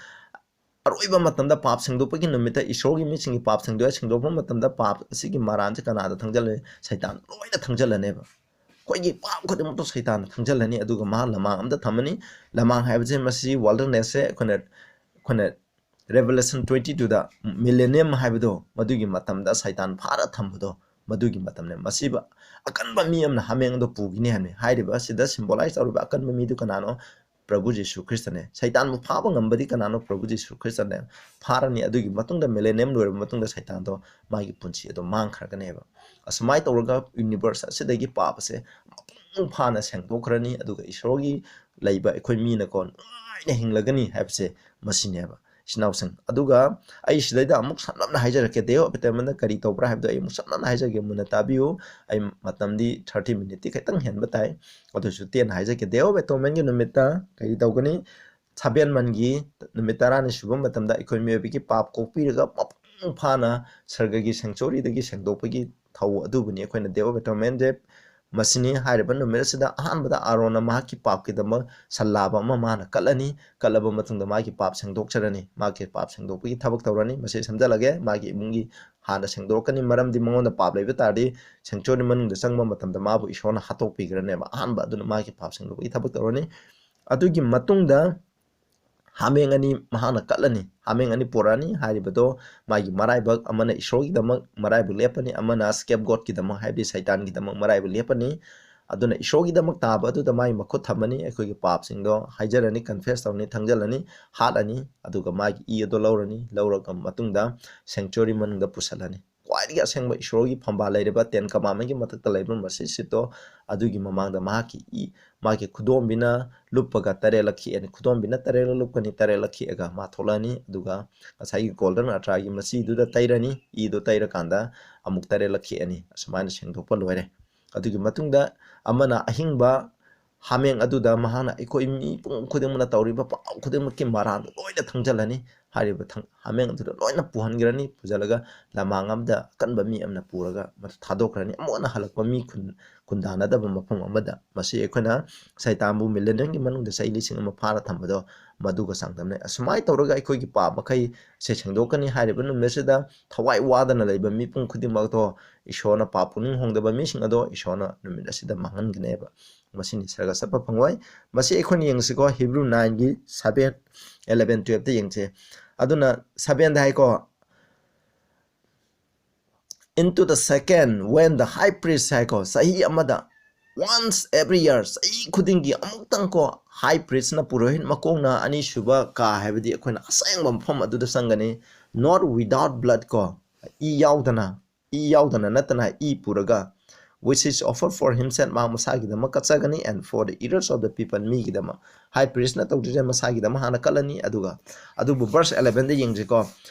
ꯑꯔꯣꯏꯕ ꯃꯇꯝꯗ ꯄꯥꯞ ꯁꯦꯡꯗꯣꯛꯄꯒꯤ ꯅꯨꯃꯤꯠꯇ, ꯏꯁꯣꯔꯒꯤ ꯃꯤꯁꯤꯡꯒꯤ ꯄꯥꯞ ꯁꯦꯡꯗꯣꯛꯑꯦ, ꯁꯦꯡꯗꯣꯛꯄ ꯃꯇꯝꯗ ꯄꯥꯞ ꯑꯁꯤꯒꯤ ꯃꯔꯥꯟꯁꯦ ꯀꯅꯥꯗ ꯊꯪꯖꯜꯂꯦ? ꯁꯩꯇꯥꯟ ꯂꯣꯏꯅ ꯊꯪꯖꯜꯂꯅꯦꯕ꯫ ꯑꯩꯈꯣꯏꯒꯤ ꯄꯥꯞ ꯈꯨꯗꯤꯡꯃꯛꯇꯣ ꯁꯩꯇꯥꯟꯅ ꯊꯪꯖꯜꯂꯅꯤ, ꯑꯗꯨꯒ ꯃꯍꯥꯛ ꯂꯃꯥꯡ ꯑꯃꯗ ꯊꯝꯃꯅꯤ꯫ ꯂꯃꯥꯡ ꯍꯥꯏꯕꯁꯦ, ꯃꯁꯤ wildernessꯁꯦ ꯑꯩꯈꯣꯏꯅ, ꯑꯩꯈꯣꯏꯅ Revelation twenty twoꯗ millennium ꯍꯥꯏꯕꯗꯣ, ꯃꯗꯨꯒꯤ ꯃꯇꯝꯗ ꯁꯩꯇꯥꯟ ꯐꯥꯔ ꯊꯝꯕꯗꯣ, ꯃꯗꯨꯒꯤ ꯃꯇꯝꯅꯦ꯫ ꯃꯁꯤꯕꯨ ꯑꯀꯟꯕ ꯃꯤ ꯑꯃꯅ ꯍꯥꯃꯦꯡꯗꯣ ꯄꯨꯈꯤꯅꯤ ꯍꯥꯏꯕꯅꯤ꯫ ꯍꯥꯏꯔꯤꯕ ꯑꯁꯤꯗ symbolize ꯇꯧꯔꯤꯕ ꯑꯀꯟꯕ ꯃꯤꯗꯨ ꯀꯅꯥꯅꯣ? ꯄ꯭ꯔꯚꯨ ꯖꯤꯁꯨ ꯈ꯭ꯔꯤꯁꯇꯅꯦ꯫ ꯁꯩꯇꯥꯟꯕꯨ ꯐꯥꯕ ꯉꯝꯕꯗꯤ ꯀꯅꯥꯅꯣ? ꯄ꯭ꯔꯚꯨ ꯖꯤꯁꯨ ꯈ꯭ꯔꯤꯁꯇꯅꯦ꯫ ꯐꯥꯔꯅꯤ꯫ ꯑꯗꯨꯒꯤ ꯃꯇꯨꯡꯗ, millennium ꯂꯣꯏꯔꯕ ꯃꯇꯨꯡꯗ, ꯁꯩꯇꯥꯟꯗꯣ ꯃꯥꯒꯤ ꯄꯨꯟꯁꯤ ꯑꯗꯨꯝ ꯃꯥꯡꯈ꯭ꯔꯒꯅꯦꯕ꯫ ꯑꯁꯨꯃꯥꯏꯅ ꯇꯧꯔꯒ universe ꯑꯁꯤꯗꯒꯤ ꯄꯥꯞ ꯑꯁꯦ ꯃꯄꯨꯡ ꯐꯥꯅ ꯁꯦꯡꯗꯣꯛꯈ꯭ꯔꯅꯤ, ꯑꯗꯨꯒ ꯏꯁꯣꯔꯒꯤ ꯂꯩꯕ ꯑꯩꯈꯣꯏ ꯃꯤꯅꯀꯣ ꯅꯨꯡꯉꯥꯏꯅ ꯍꯤꯡꯂꯒꯅꯤ ꯍꯥꯏꯕꯁꯦ ꯃꯁꯤꯅꯦꯕ, ꯏꯆꯤꯟ ꯏꯅꯥꯎꯁꯤꯡ꯫ ꯑꯗꯨꯒ ꯑꯩ ꯁꯤꯗꯩꯗ ꯑꯃꯨꯛ ꯁꯝꯂꯞꯅ ꯍꯥꯏꯖꯔꯛꯀꯦ, Day of Atonement ꯀꯔꯤ ꯇꯧꯕ꯭ꯔꯥ ꯍꯥꯏꯕꯗꯣ ꯑꯩ ꯑꯃꯨꯛ ꯁꯝꯂꯞꯅ ꯍꯥꯏꯖꯒꯦ, ꯃꯨꯟꯅ ꯇꯥꯕꯤꯌꯨ꯫ ꯑꯩ ꯃꯇꯝꯗꯤ thirty minuteꯇꯤ ꯈꯤꯇꯪ ꯍꯦꯟꯕ ꯇꯥꯏ, ꯑꯗꯨꯁꯨ ꯇꯦꯟꯅ ꯍꯥꯏꯖꯒꯦ꯫ Day of Atonementꯀꯤ ꯅꯨꯃꯤꯠꯇ ꯀꯔꯤ ꯇꯧꯒꯅꯤ? ꯁꯕꯦꯟ ꯃꯟꯒꯤ ꯅꯨꯃꯤꯠ ꯇꯔꯥꯅꯤ ꯁꯨꯕ ꯃꯇꯝꯗ ꯑꯩꯈꯣꯏ ꯃꯤꯑꯣꯏꯕꯒꯤ ꯄꯥꯞ ꯀꯣꯛꯄꯤꯔꯒ ꯃꯄꯨꯡ ꯐꯥꯅ ꯁꯔꯒꯒꯤ sanctuaryꯗꯒꯤ ꯁꯦꯡꯗꯣꯛꯄꯒꯤ ꯊꯧ ꯑꯗꯨꯕꯨꯅꯤ ꯑꯩꯈꯣꯏꯅ Day of Atonementꯁꯦ ꯃꯁꯤꯅꯤ꯫ ꯍꯥꯏꯔꯤꯕ ꯅꯨꯃꯤꯠ ꯑꯁꯤꯗ ꯑꯍꯥꯟꯕꯗ ꯑꯥꯔꯣꯟꯅ ꯃꯍꯥꯛꯀꯤ ꯄꯥꯞꯀꯤꯗꯃꯛ ꯁꯟ ꯂꯥꯕ ꯑꯃ ꯃꯥꯅ ꯀꯠꯂꯅꯤ꯫ ꯀꯠꯂꯕ ꯃꯇꯨꯡꯗ ꯃꯥꯒꯤ ꯄꯥꯞ ꯁꯦꯡꯗꯣꯛꯆꯔꯅꯤ꯫ ꯃꯥꯒꯤ ꯄꯥꯞ ꯁꯦꯡꯗꯣꯛꯄꯒꯤ ꯊꯕꯛ ꯇꯧꯔꯅꯤ꯫ ꯃꯁꯤ ꯁꯝꯖꯜꯂꯒꯦ꯫ ꯃꯥꯒꯤ ꯏꯃꯨꯡꯒꯤ ꯍꯥꯟꯅ ꯁꯦꯡꯗꯣꯛꯀꯅꯤ꯫ ꯃꯔꯝꯗꯤ ꯃꯉꯣꯟꯗ ꯄꯥꯞ ꯂꯩꯕ ꯇꯥꯔꯗꯤ sanctuary ꯃꯅꯨꯡꯗ ꯆꯪꯕ ꯃꯇꯝꯗ ꯃꯥꯕꯨ ꯏꯁꯣꯔꯅ ꯍꯥꯠꯇꯣꯛꯄꯤꯈ꯭ꯔꯅꯦꯕ꯫ ꯑꯍꯥꯟꯕ ꯑꯗꯨꯅ ꯃꯥꯒꯤ ꯄꯥꯞ ꯁꯦꯡꯗꯣꯛꯄꯒꯤ ꯊꯕꯛ ꯇꯧꯔꯅꯤ꯫ ꯑꯗꯨꯒꯤ ꯃꯇꯨꯡꯗ ꯍꯥꯃꯦꯡ ꯑꯅꯤ ꯃꯍꯥꯛꯅ ꯀꯠꯂꯅꯤ꯫ ꯍꯥꯃꯦꯡ ꯑꯅꯤ ꯄꯨꯔꯛꯑꯅꯤ꯫ ꯍꯥꯏꯔꯤꯕꯗꯣ ꯃꯥꯒꯤ ꯃꯔꯥꯏꯕꯛ, ꯑꯃꯅ ꯏꯁꯣꯔꯒꯤꯗꯃꯛ ꯃꯔꯥꯏꯕꯛ ꯂꯦꯞꯄꯅꯤ, ꯑꯃꯅ scapegoatꯀꯤꯗꯃꯛ, ꯍꯥꯏꯕꯗꯤ ꯁꯩꯇꯥꯟꯒꯤꯗꯃꯛ ꯃꯔꯥꯏꯕꯛ ꯂꯦꯞꯄꯅꯤ꯫ ꯑꯗꯨꯅ ꯏꯁꯣꯔꯒꯤꯗꯃꯛ ꯇꯥꯕ ꯑꯗꯨꯗ ꯃꯥꯒꯤ ꯃꯈꯨꯠ ꯊꯝꯃꯅꯤ꯫ ꯑꯩꯈꯣꯏꯒꯤ ꯄꯥꯞꯁꯤꯡꯗꯣ ꯍꯥꯏꯖꯔꯅꯤ, confess ꯇꯧꯔꯅꯤ, ꯊꯥꯡꯖꯜꯂꯅꯤ, ꯍꯥꯠꯂꯅꯤ꯫ ꯑꯗꯨꯒ ꯃꯥꯒꯤ ꯏ ꯑꯗꯣ ꯂꯧꯔꯅꯤ꯫ ꯂꯧꯔꯕ ꯃꯇꯨꯡꯗ sanctuary ꯃꯅꯨꯡꯗ ꯄꯨꯁꯜꯂꯅꯤ꯫ ꯈ꯭ꯋꯥꯏꯗꯒꯤ ꯑꯁꯦꯡꯕ ꯏꯁꯣꯔꯒꯤ ꯐꯝꯕꯥꯜ ꯂꯩꯔꯤꯕ Ten Commandmentꯀꯤ ꯃꯊꯛꯇ ꯂꯩꯕ mercy seatꯇꯣ, ꯑꯗꯨꯒꯤ ꯃꯃꯥꯡꯗ ꯃꯍꯥꯛꯀꯤ ꯏ, ꯃꯥꯒꯤ ꯈꯨꯗꯣꯝꯕꯤꯅ ꯂꯨꯞꯄꯒ ꯇꯔꯦꯠꯂꯛ ꯈꯤꯛꯑꯅꯤ꯫ ꯈꯨꯗꯣꯝꯕꯤꯅ ꯇꯔꯦꯠꯂꯛ ꯂꯨꯞꯀꯅꯤ, ꯇꯔꯦꯠꯂꯛ ꯈꯤꯛꯑꯒ ꯃꯥ ꯊꯣꯛꯂꯛꯑꯅꯤ꯫ ꯑꯗꯨꯒ ꯉꯁꯥꯏꯒꯤ golden altarꯒꯤ ꯃꯆꯤꯗꯨꯗ ꯇꯩꯔꯅꯤ꯫ ꯏꯗꯣ ꯇꯩꯔꯀꯥꯟꯗ ꯑꯃꯨꯛ ꯇꯔꯦꯠꯂꯛ ꯈꯤꯛꯑꯅꯤ꯫ ꯑꯁꯨꯃꯥꯏꯅ ꯁꯦꯡꯗꯣꯛꯄ ꯂꯣꯏꯔꯦ꯫ ꯑꯗꯨꯒꯤ ꯃꯇꯨꯡꯗ ꯑꯃꯅ ꯑꯍꯤꯡꯕ ꯍꯥꯃꯦꯡ ꯑꯗꯨꯗ ꯃꯍꯥꯛꯅ ꯑꯩꯈꯣꯏ ꯃꯤꯄꯨꯝ ꯈꯨꯗꯤꯡꯃꯛꯅ ꯇꯧꯔꯤꯕ ꯄꯥꯞ ꯈꯨꯗꯤꯡꯃꯛꯀꯤ ꯃꯔꯥꯜꯗꯣ ꯂꯣꯏꯅ ꯊꯥꯡꯖꯜꯂꯅꯤ꯫ ꯍꯥꯏꯔꯤꯕ ꯊꯥꯡ-, ꯍꯥꯃꯦꯡ ꯑꯗꯨꯗ ꯂꯣꯏꯅ ꯄꯨꯍꯟꯈ꯭ꯔꯅꯤ꯫ ꯄꯨꯁꯤꯜꯂꯒ ꯂꯃꯥꯡ ꯑꯃꯗ ꯑꯀꯟꯕ ꯃꯤ ꯑꯃꯅ ꯄꯨꯔꯒ ꯃꯗꯨ ꯊꯥꯗꯣꯛꯈ꯭ꯔꯅꯤ꯫ ꯑꯃꯨꯛ ꯍꯟꯅ ꯍꯜꯂꯛꯄ ꯃꯤ ꯈꯨꯟ-, ꯈꯨꯟꯗꯥꯅꯗꯕ ꯃꯐꯝ ꯑꯃꯗ꯫ ꯃꯁꯤ ꯑꯩꯈꯣꯏꯅ ꯁꯩꯇꯥꯟꯕꯨ millenniumꯒꯤ ꯃꯅꯨꯡꯗ ꯆꯍꯤ ꯂꯤꯁꯤꯡ ꯑꯃ ꯐꯥꯔ ꯊꯝꯕꯗꯣ ꯃꯗꯨꯒ ꯆꯥꯡꯗꯝꯅꯩ꯫ ꯑꯁꯨꯃꯥꯏꯅ ꯇꯧꯔꯒ ꯑꯩꯈꯣꯏꯒꯤ ꯄꯥꯞ ꯃꯈꯩꯁꯦ ꯁꯦꯡꯗꯣꯛꯀꯅꯤ꯫ ꯍꯥꯏꯔꯤꯕ ꯅꯨꯃꯤꯠꯁꯤꯗ ꯊꯋꯥꯏ ꯋꯥꯗꯅ ꯂꯩꯕ ꯃꯤꯄꯨꯝ ꯈꯨꯗꯤꯡꯃꯛꯇꯣ, ꯏꯁꯣꯔꯅ ꯄꯥꯞ ꯄꯨꯛꯅꯤꯡ ꯍꯣꯡꯗꯕ ꯃꯤꯁꯤꯡ ꯑꯗꯣ ꯏꯁꯣꯔꯅ ꯅꯨꯃꯤꯠ ꯑꯁꯤꯗ ꯃꯥꯡꯍꯟꯒꯅꯦꯕ꯫ ꯃꯁꯤ ꯅꯤꯁꯔꯒ ꯆꯠꯄ ꯐꯪꯂꯣꯏ꯫ ꯃꯁꯤ ꯑꯩꯈꯣꯏꯅ ꯌꯦꯡꯁꯤꯀꯣ, Hebrew nineꯒꯤ seven, eleven, twelveꯇ ꯌꯦꯡꯁꯤ꯫ ꯑꯗꯨꯅ sevenꯗ ꯍꯥꯏꯀꯣ, "Into the second, when the high priest" ꯍꯥꯏꯀꯣ, ꯆꯍꯤ ꯑꯃꯗ, "once every year", ꯆꯍꯤ ꯈꯨꯗꯤꯡꯒꯤ ꯑꯃꯨꯛꯇꯪ ꯀꯣ, high priestꯅ, ꯄꯨꯔꯣꯍꯤꯠ ꯃꯀꯣꯛꯅ ꯑꯅꯤꯁꯨꯕ ꯀꯥ, ꯍꯥꯏꯕꯗꯤ ꯑꯩꯈꯣꯏꯅ ꯑꯁꯦꯡꯕ ꯃꯐꯝ ꯑꯗꯨꯗ ꯆꯪꯒꯅꯤ, "not without blood" ꯀꯣ, ꯏ ꯌꯥꯎꯗꯅ, ꯏ ꯌꯥꯎꯗꯅ ꯅꯠꯇꯅ ꯏ ꯄꯨꯔꯒ, "which is offered for himself", ꯃꯥ ꯃꯁꯥꯒꯤꯗꯃꯛ ꯀꯠꯆꯒꯅꯤ, "and for the errors of the people", ꯃꯤꯒꯤꯗꯃꯛ꯫ High priestꯅ ꯇꯧꯗ꯭ꯔꯤꯁꯦ ꯃꯁꯥꯒꯤꯗꯃꯛ ꯍꯥꯟꯅ ꯀꯠꯂꯅꯤ꯫ ꯑꯗꯨꯒ ꯑꯗꯨꯕꯨ verse elevenꯗ ꯌꯦꯡꯁꯤꯀꯣ,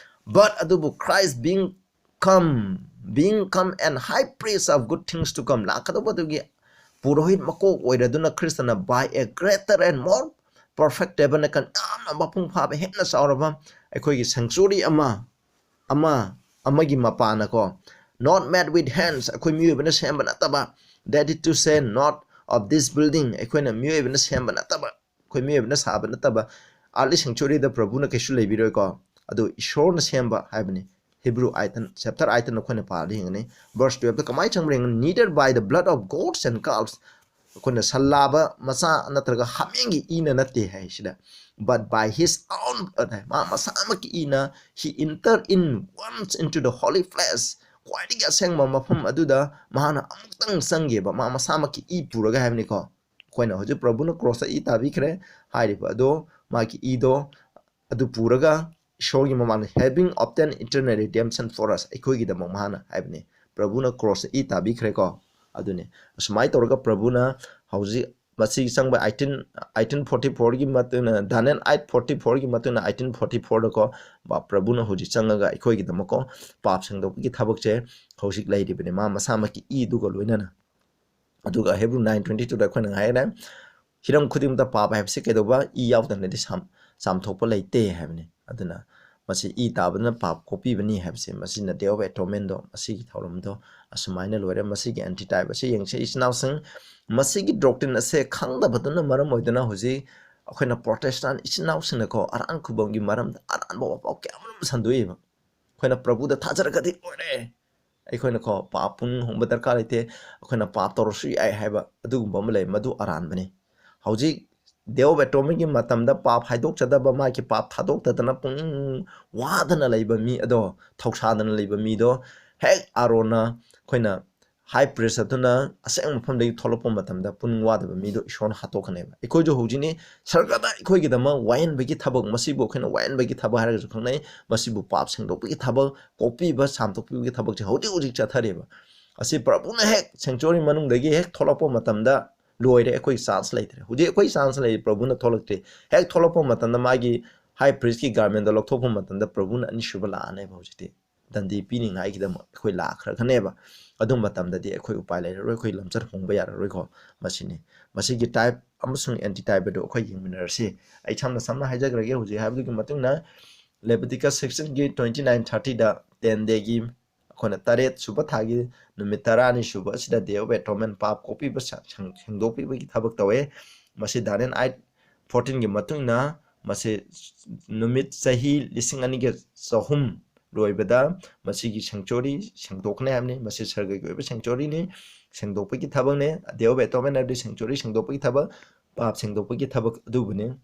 "But ꯑꯗꯨꯕꯨ Christ being come, being come and high priest of good things to come", ꯂꯥꯛꯀꯗꯧꯕꯗꯨꯒꯤ ꯄꯨꯔꯣꯍꯤꯠ ꯃꯀꯣꯛ ꯑꯣꯏꯔꯗꯨꯅ ꯈ꯭ꯔꯤꯁꯇꯅ "by a greater and more perfect tabernacle", ꯌꯥꯝꯅ ꯃꯄꯨꯡ ꯐꯥꯕ, ꯍꯦꯟꯅ ꯆꯥꯎꯔꯕ ꯑꯩꯈꯣꯏꯒꯤ sanctuary ꯑꯃ, ꯑꯃ, ꯑꯃꯒꯤ ꯃꯄꯥꯅꯀꯣ, "not made with hands", ꯑꯩꯈꯣꯏ ꯃꯤꯑꯣꯏꯕꯅ ꯁꯦꯝꯕ ꯅꯠꯇꯕ, That is to say, not of this building. ꯑꯩꯈꯣꯏꯅ ꯃꯤꯑꯣꯏꯕꯅ ꯁꯦꯝꯕ ꯅꯠꯇꯕ, ꯑꯩꯈꯣꯏ ꯃꯤꯑꯣꯏꯕꯅ ꯁꯥꯕ ꯅꯠꯇꯕ earthly sanctuaryꯗ ꯄ꯭ꯔꯚꯨꯅ ꯀꯩꯁꯨ ꯂꯩꯕꯤꯔꯣꯏꯀꯣ꯫ ꯑꯗꯨ ꯏꯁꯣꯔꯅ ꯁꯦꯝꯕ ꯍꯥꯏꯕꯅꯤ꯫ Hebrew eight, chapter eight ꯑꯩꯈꯣꯏꯅ ꯄꯥꯔꯗꯤ ꯌꯦꯡꯒꯅꯤ꯫ Verse twelveꯇ ꯀꯃꯥꯏꯅ ꯆꯪꯕ꯭ꯔꯥ ꯌꯦꯡꯒꯅꯤ꯫ Neither by the blood of goats and calves. ꯑꯩꯈꯣꯏꯅ ꯁꯟ ꯂꯥꯕ ꯃꯆꯥ ꯅꯠꯇ꯭ꯔꯒ ꯍꯥꯃꯦꯡꯒꯤ ꯏꯅ ꯅꯠꯇꯦ ꯍꯥꯏ ꯁꯤꯗ, but by his own, ꯃꯥ ꯃꯁꯥꯃꯛꯀꯤ ꯏꯅ, he entered in once into the holy place. ꯈ꯭ꯋꯥꯏꯗꯒꯤ ꯑꯁꯦꯡꯕ ꯃꯐꯝ ꯑꯗꯨꯗ ꯃꯍꯥꯛꯅ ꯑꯃꯨꯛꯇꯪ ꯆꯪꯒꯦꯕ, ꯃꯥ ꯃꯁꯥꯃꯛꯀꯤ ꯏ ꯄꯨꯔꯒ ꯍꯥꯏꯕꯅꯤꯀꯣ꯫ ꯑꯩꯈꯣꯏꯅ ꯍꯧꯖꯤꯛ ꯄ꯭ꯔꯚꯨꯅ ꯀ꯭ꯔꯣꯁꯇ ꯏ ꯇꯥꯕꯤꯈ꯭ꯔꯦ ꯍꯥꯏꯔꯤꯕ ꯑꯗꯣ, ꯃꯥꯒꯤ ꯏꯗꯣ ꯑꯗꯨ ꯄꯨꯔꯒ ꯏꯁꯣꯔꯒꯤ ꯃꯃꯥꯡꯗ, having obtained eternal redemption for us, ꯑꯩꯈꯣꯏꯒꯤꯗꯃꯛ ꯃꯍꯥꯛꯅ ꯍꯥꯏꯕꯅꯤ꯫ ꯄ꯭ꯔꯚꯨꯅ ꯀ꯭ꯔꯣꯁꯇ ꯏ ꯇꯥꯕꯤꯈ꯭ꯔꯦꯀꯣ꯫ ꯑꯗꯨꯅꯤ, ꯑꯁꯨꯃꯥꯏꯅ ꯇꯧꯔꯒ ꯄ꯭ꯔꯚꯨꯅ ꯍꯧꯖꯤꯛ ꯃꯁꯤꯒꯤ ꯆꯪꯕ eighteen, eighteen forty fourꯒꯤ ꯃꯇꯨꯡ ꯏꯟꯅ, Daniel eight forty fourꯒꯤ ꯃꯇꯨꯡ ꯏꯟꯅ eighteen forty fourꯗꯀꯣ, ꯄ꯭ꯔꯚꯨꯅ ꯍꯧꯖꯤꯛ ꯆꯪꯉꯒ ꯑꯩꯈꯣꯏꯒꯤꯗꯃꯛꯀꯣ ꯄꯥꯞ ꯁꯦꯡꯗꯣꯛꯄꯒꯤ ꯊꯕꯛꯁꯦ ꯍꯧꯖꯤꯛ ꯂꯩꯔꯤꯕꯅꯤ, ꯃꯥ ꯃꯁꯥꯃꯛꯀꯤ ꯏꯗꯨꯒ ꯂꯣꯏꯅꯅ꯫ ꯑꯗꯨꯒ Hebrew nine twenty twoꯗ ꯑꯩꯈꯣꯏꯅ ꯍꯥꯏꯔꯦ, ꯍꯤꯔꯝ ꯈꯨꯗꯤꯡꯃꯛꯇ ꯄꯥꯞ ꯍꯥꯏꯕꯁꯤ ꯀꯩꯗꯧꯕ? ꯏ ꯌꯥꯎꯗꯅꯗꯤ ꯁꯥꯝ-, ꯆꯥꯝꯊꯣꯛꯄ ꯂꯩꯇꯦ ꯍꯥꯏꯕꯅꯤ꯫ ꯑꯗꯨꯅ ꯃꯁꯤ ꯏ ꯇꯥꯕꯗꯨꯅ ꯄꯥꯞ ꯀꯣꯛꯄꯤꯕꯅꯤ ꯍꯥꯏꯕꯁꯦ, ꯃꯁꯤꯅ Day of Atonementꯗꯣ, ꯃꯁꯤꯒꯤ ꯊꯧꯔꯝꯗꯣ ꯑꯁꯨꯃꯥꯏꯅ ꯂꯣꯏꯔꯦ꯫ ꯃꯁꯤꯒꯤ antitype ꯑꯁꯤ ꯌꯦꯡꯁꯤ, ꯏꯆꯤꯟ ꯏꯅꯥꯎꯁꯤꯡ, ꯃꯁꯤꯒꯤ doctrine ꯑꯁꯦ ꯈꯪꯗꯕꯗꯨꯅ ꯃꯔꯝ ꯑꯣꯏꯗꯨꯅ ꯍꯧꯖꯤꯛ ꯑꯩꯈꯣꯏꯅ Protestant ꯏꯆꯤꯟ ꯏꯅꯥꯎꯁꯤꯡꯅꯀꯣ ꯑꯔꯥꯟ ꯈꯨꯕꯝꯒꯤ ꯃꯔꯝꯗ ꯑꯔꯥꯟꯕ ꯋꯥꯄꯥꯎ ꯀꯌꯥ ꯑꯃꯔꯣꯝ ꯁꯟꯗꯣꯛꯏꯕ꯫ ꯑꯩꯈꯣꯏꯅ ꯄ꯭ꯔꯚꯨꯗ ꯊꯥꯖꯔꯒꯗꯤ ꯂꯣꯏꯔꯦ, ꯑꯩꯈꯣꯏꯅꯀꯣ ꯄꯥꯞ ꯄꯨꯡ ꯍꯣꯡꯕ ꯗꯔꯀꯥꯔ ꯂꯩꯇꯦ, ꯑꯩꯈꯣꯏꯅ ꯄꯥꯞ ꯇꯧꯔꯁꯨ ꯌꯥꯏ ꯍꯥꯏꯕ ꯑꯗꯨꯒꯨꯝꯕ ꯑꯃ ꯂꯩ, ꯃꯗꯨ ꯑꯔꯥꯟꯕꯅꯤ꯫ ꯍꯧꯖꯤꯛ Day of Atonementꯒꯤ ꯃꯇꯝꯗ ꯄꯥꯞ ꯍꯥꯏꯗꯣꯛꯆꯗꯕ, ꯃꯥꯒꯤ ꯄꯥꯞ ꯊꯥꯗꯣꯛꯇꯗꯅ ꯄꯨꯛꯅꯤꯡ ꯋꯥꯗꯅ ꯂꯩꯕ ꯃꯤ ꯑꯗꯣ, ꯊꯧꯁꯥꯗꯅ ꯂꯩꯕ ꯃꯤꯗꯣ, ꯍꯦꯛ ꯑꯥꯔꯣꯟꯅ, ꯑꯩꯈꯣꯏꯅ high priest ꯑꯗꯨꯅ ꯑꯁꯦꯡꯕ ꯃꯐꯝꯗꯒꯤ ꯊꯣꯛꯂꯛꯄ ꯃꯇꯝꯗ ꯄꯨꯛꯅꯤꯡ ꯋꯥꯗꯕ ꯃꯤꯗꯣ ꯏꯁꯣꯔꯅ ꯍꯥꯠꯇꯣꯛꯀꯅꯦꯕ꯫ ꯑꯩꯈꯣꯏꯁꯨ ꯍꯧꯖꯤꯛꯅꯤ ꯁꯔꯒꯗ ꯑꯩꯈꯣꯏꯒꯤꯗꯃꯛ ꯋꯥꯌꯦꯟꯕꯒꯤ ꯊꯕꯛ, ꯃꯁꯤꯕꯨ ꯑꯩꯈꯣꯏꯅ ꯋꯥꯌꯦꯟꯕꯒꯤ ꯊꯕꯛ ꯍꯥꯏꯔꯒꯁꯨ ꯈꯪꯅꯩ, ꯃꯁꯤꯕꯨ ꯄꯥꯞ ꯁꯦꯡꯗꯣꯛꯄꯒꯤ ꯊꯕꯛ, ꯀꯣꯛꯄꯤꯕ, ꯁꯥꯝꯗꯣꯛꯄꯤꯕꯒꯤ ꯊꯕꯛꯁꯦ ꯍꯧꯖꯤꯛ ꯍꯧꯖꯤꯛ ꯆꯠꯊꯔꯤꯕ꯫ ꯑꯁꯤ ꯄ꯭ꯔꯚꯨꯅ ꯍꯦꯛ sanctuary ꯃꯅꯨꯡꯗꯒꯤ ꯍꯦꯛ ꯊꯣꯛꯂꯛꯄ ꯃꯇꯝꯗ ꯂꯣꯏꯔꯦ, ꯑꯩꯈꯣꯏ chance ꯂꯩꯇ꯭ꯔꯦ꯫ ꯍꯧꯖꯤꯛ ꯑꯩꯈꯣꯏ chance ꯂꯩꯔꯤ, ꯄ꯭ꯔꯚꯨꯅ ꯊꯣꯛꯂꯛꯇ꯭ꯔꯤ꯫ ꯍꯦꯛ ꯊꯣꯛꯂꯛꯄ ꯃꯇꯝꯗ ꯃꯥꯒꯤ high priestꯀꯤ garmentꯗꯣ ꯂꯧꯊꯣꯛꯄ ꯃꯇꯝꯗ ꯄ꯭ꯔꯚꯨꯅ ꯑꯅꯤꯁꯨꯕ ꯂꯥꯛꯑꯅꯦꯕ꯫ ꯍꯧꯖꯤꯛꯇꯤ ꯗꯟꯗꯤ ꯄꯤꯅꯤꯡꯉꯥꯏꯒꯤꯗꯃꯛ ꯑꯩꯈꯣꯏ ꯂꯥꯛꯈ꯭ꯔꯒꯅꯦꯕ꯫ ꯑꯗꯨ ꯃꯇꯝꯗꯗꯤ ꯑꯩꯈꯣꯏ ꯎꯄꯥꯏ ꯂꯩꯔꯔꯣꯏ, ꯑꯩꯈꯣꯏ ꯂꯝꯆꯠ ꯍꯣꯡꯕ ꯌꯥꯔꯔꯣꯏꯀꯣ꯫ ꯃꯁꯤꯅꯤ, ꯃꯁꯤꯒꯤ type ꯑꯃꯁꯨꯡ antitype ꯑꯗꯨ ꯑꯩꯈꯣꯏ ꯌꯦꯡꯃꯤꯟꯅꯔꯁꯤ꯫ ꯑꯩ ꯁꯝꯅ ꯁꯝꯅ ꯍꯥꯏꯖꯈ꯭ꯔꯒꯦ, ꯍꯧꯖꯤꯛ ꯍꯥꯏꯕꯗꯨꯒꯤ ꯃꯇꯨꯡ ꯏꯟꯅ Leviticus sixteenꯒꯤ twenty nine thirtyꯗ ten dayꯒꯤ ꯑꯩꯈꯣꯏꯅ ꯇꯔꯦꯠ ꯁꯨꯕ ꯊꯥꯒꯤ ꯅꯨꯃꯤꯠ ꯇꯔꯥꯅꯤ ꯁꯨꯕ ꯑꯁꯤꯗ Day of Atonement, ꯄꯥꯞ ꯀꯣꯛꯄꯤꯕ, ꯁꯦꯡ-, ꯁꯦꯡꯗꯣꯛꯄꯤꯕꯒꯤ ꯊꯕꯛ ꯇꯧꯋꯦ꯫ ꯃꯁꯤ Daniel eight fourteen ꯒꯤ ꯃꯇꯨꯡ ꯏꯟꯅ ꯃꯁꯤ ꯅꯨꯃꯤꯠ ꯆꯍꯤ ꯂꯤꯁꯤꯡ ꯑꯅꯤꯒ ꯆꯍꯨꯝ ꯂꯣꯏꯕꯗ ꯃꯁꯤꯒꯤ sanctuary ꯁꯦꯡꯗꯣꯛꯀꯅꯤ ꯍꯥꯏꯕꯅꯤ꯫ ꯃꯁꯤ ꯁꯔꯒꯒꯤ ꯑꯣꯏꯕ sanctuary ꯅꯤ, ꯁꯦꯡꯗꯣꯛꯄꯒꯤ ꯊꯕꯛꯅꯦ꯫ Day of Atonement ꯍꯥꯏꯕꯗꯤ sanctuary ꯁꯦꯡꯗꯣꯛꯄꯒꯤ ꯊꯕꯛ, ꯄꯥꯞ ꯁꯦꯡꯗꯣꯛꯄꯒꯤ ꯊꯕꯛ ꯑꯗꯨꯕꯨꯅꯤ꯫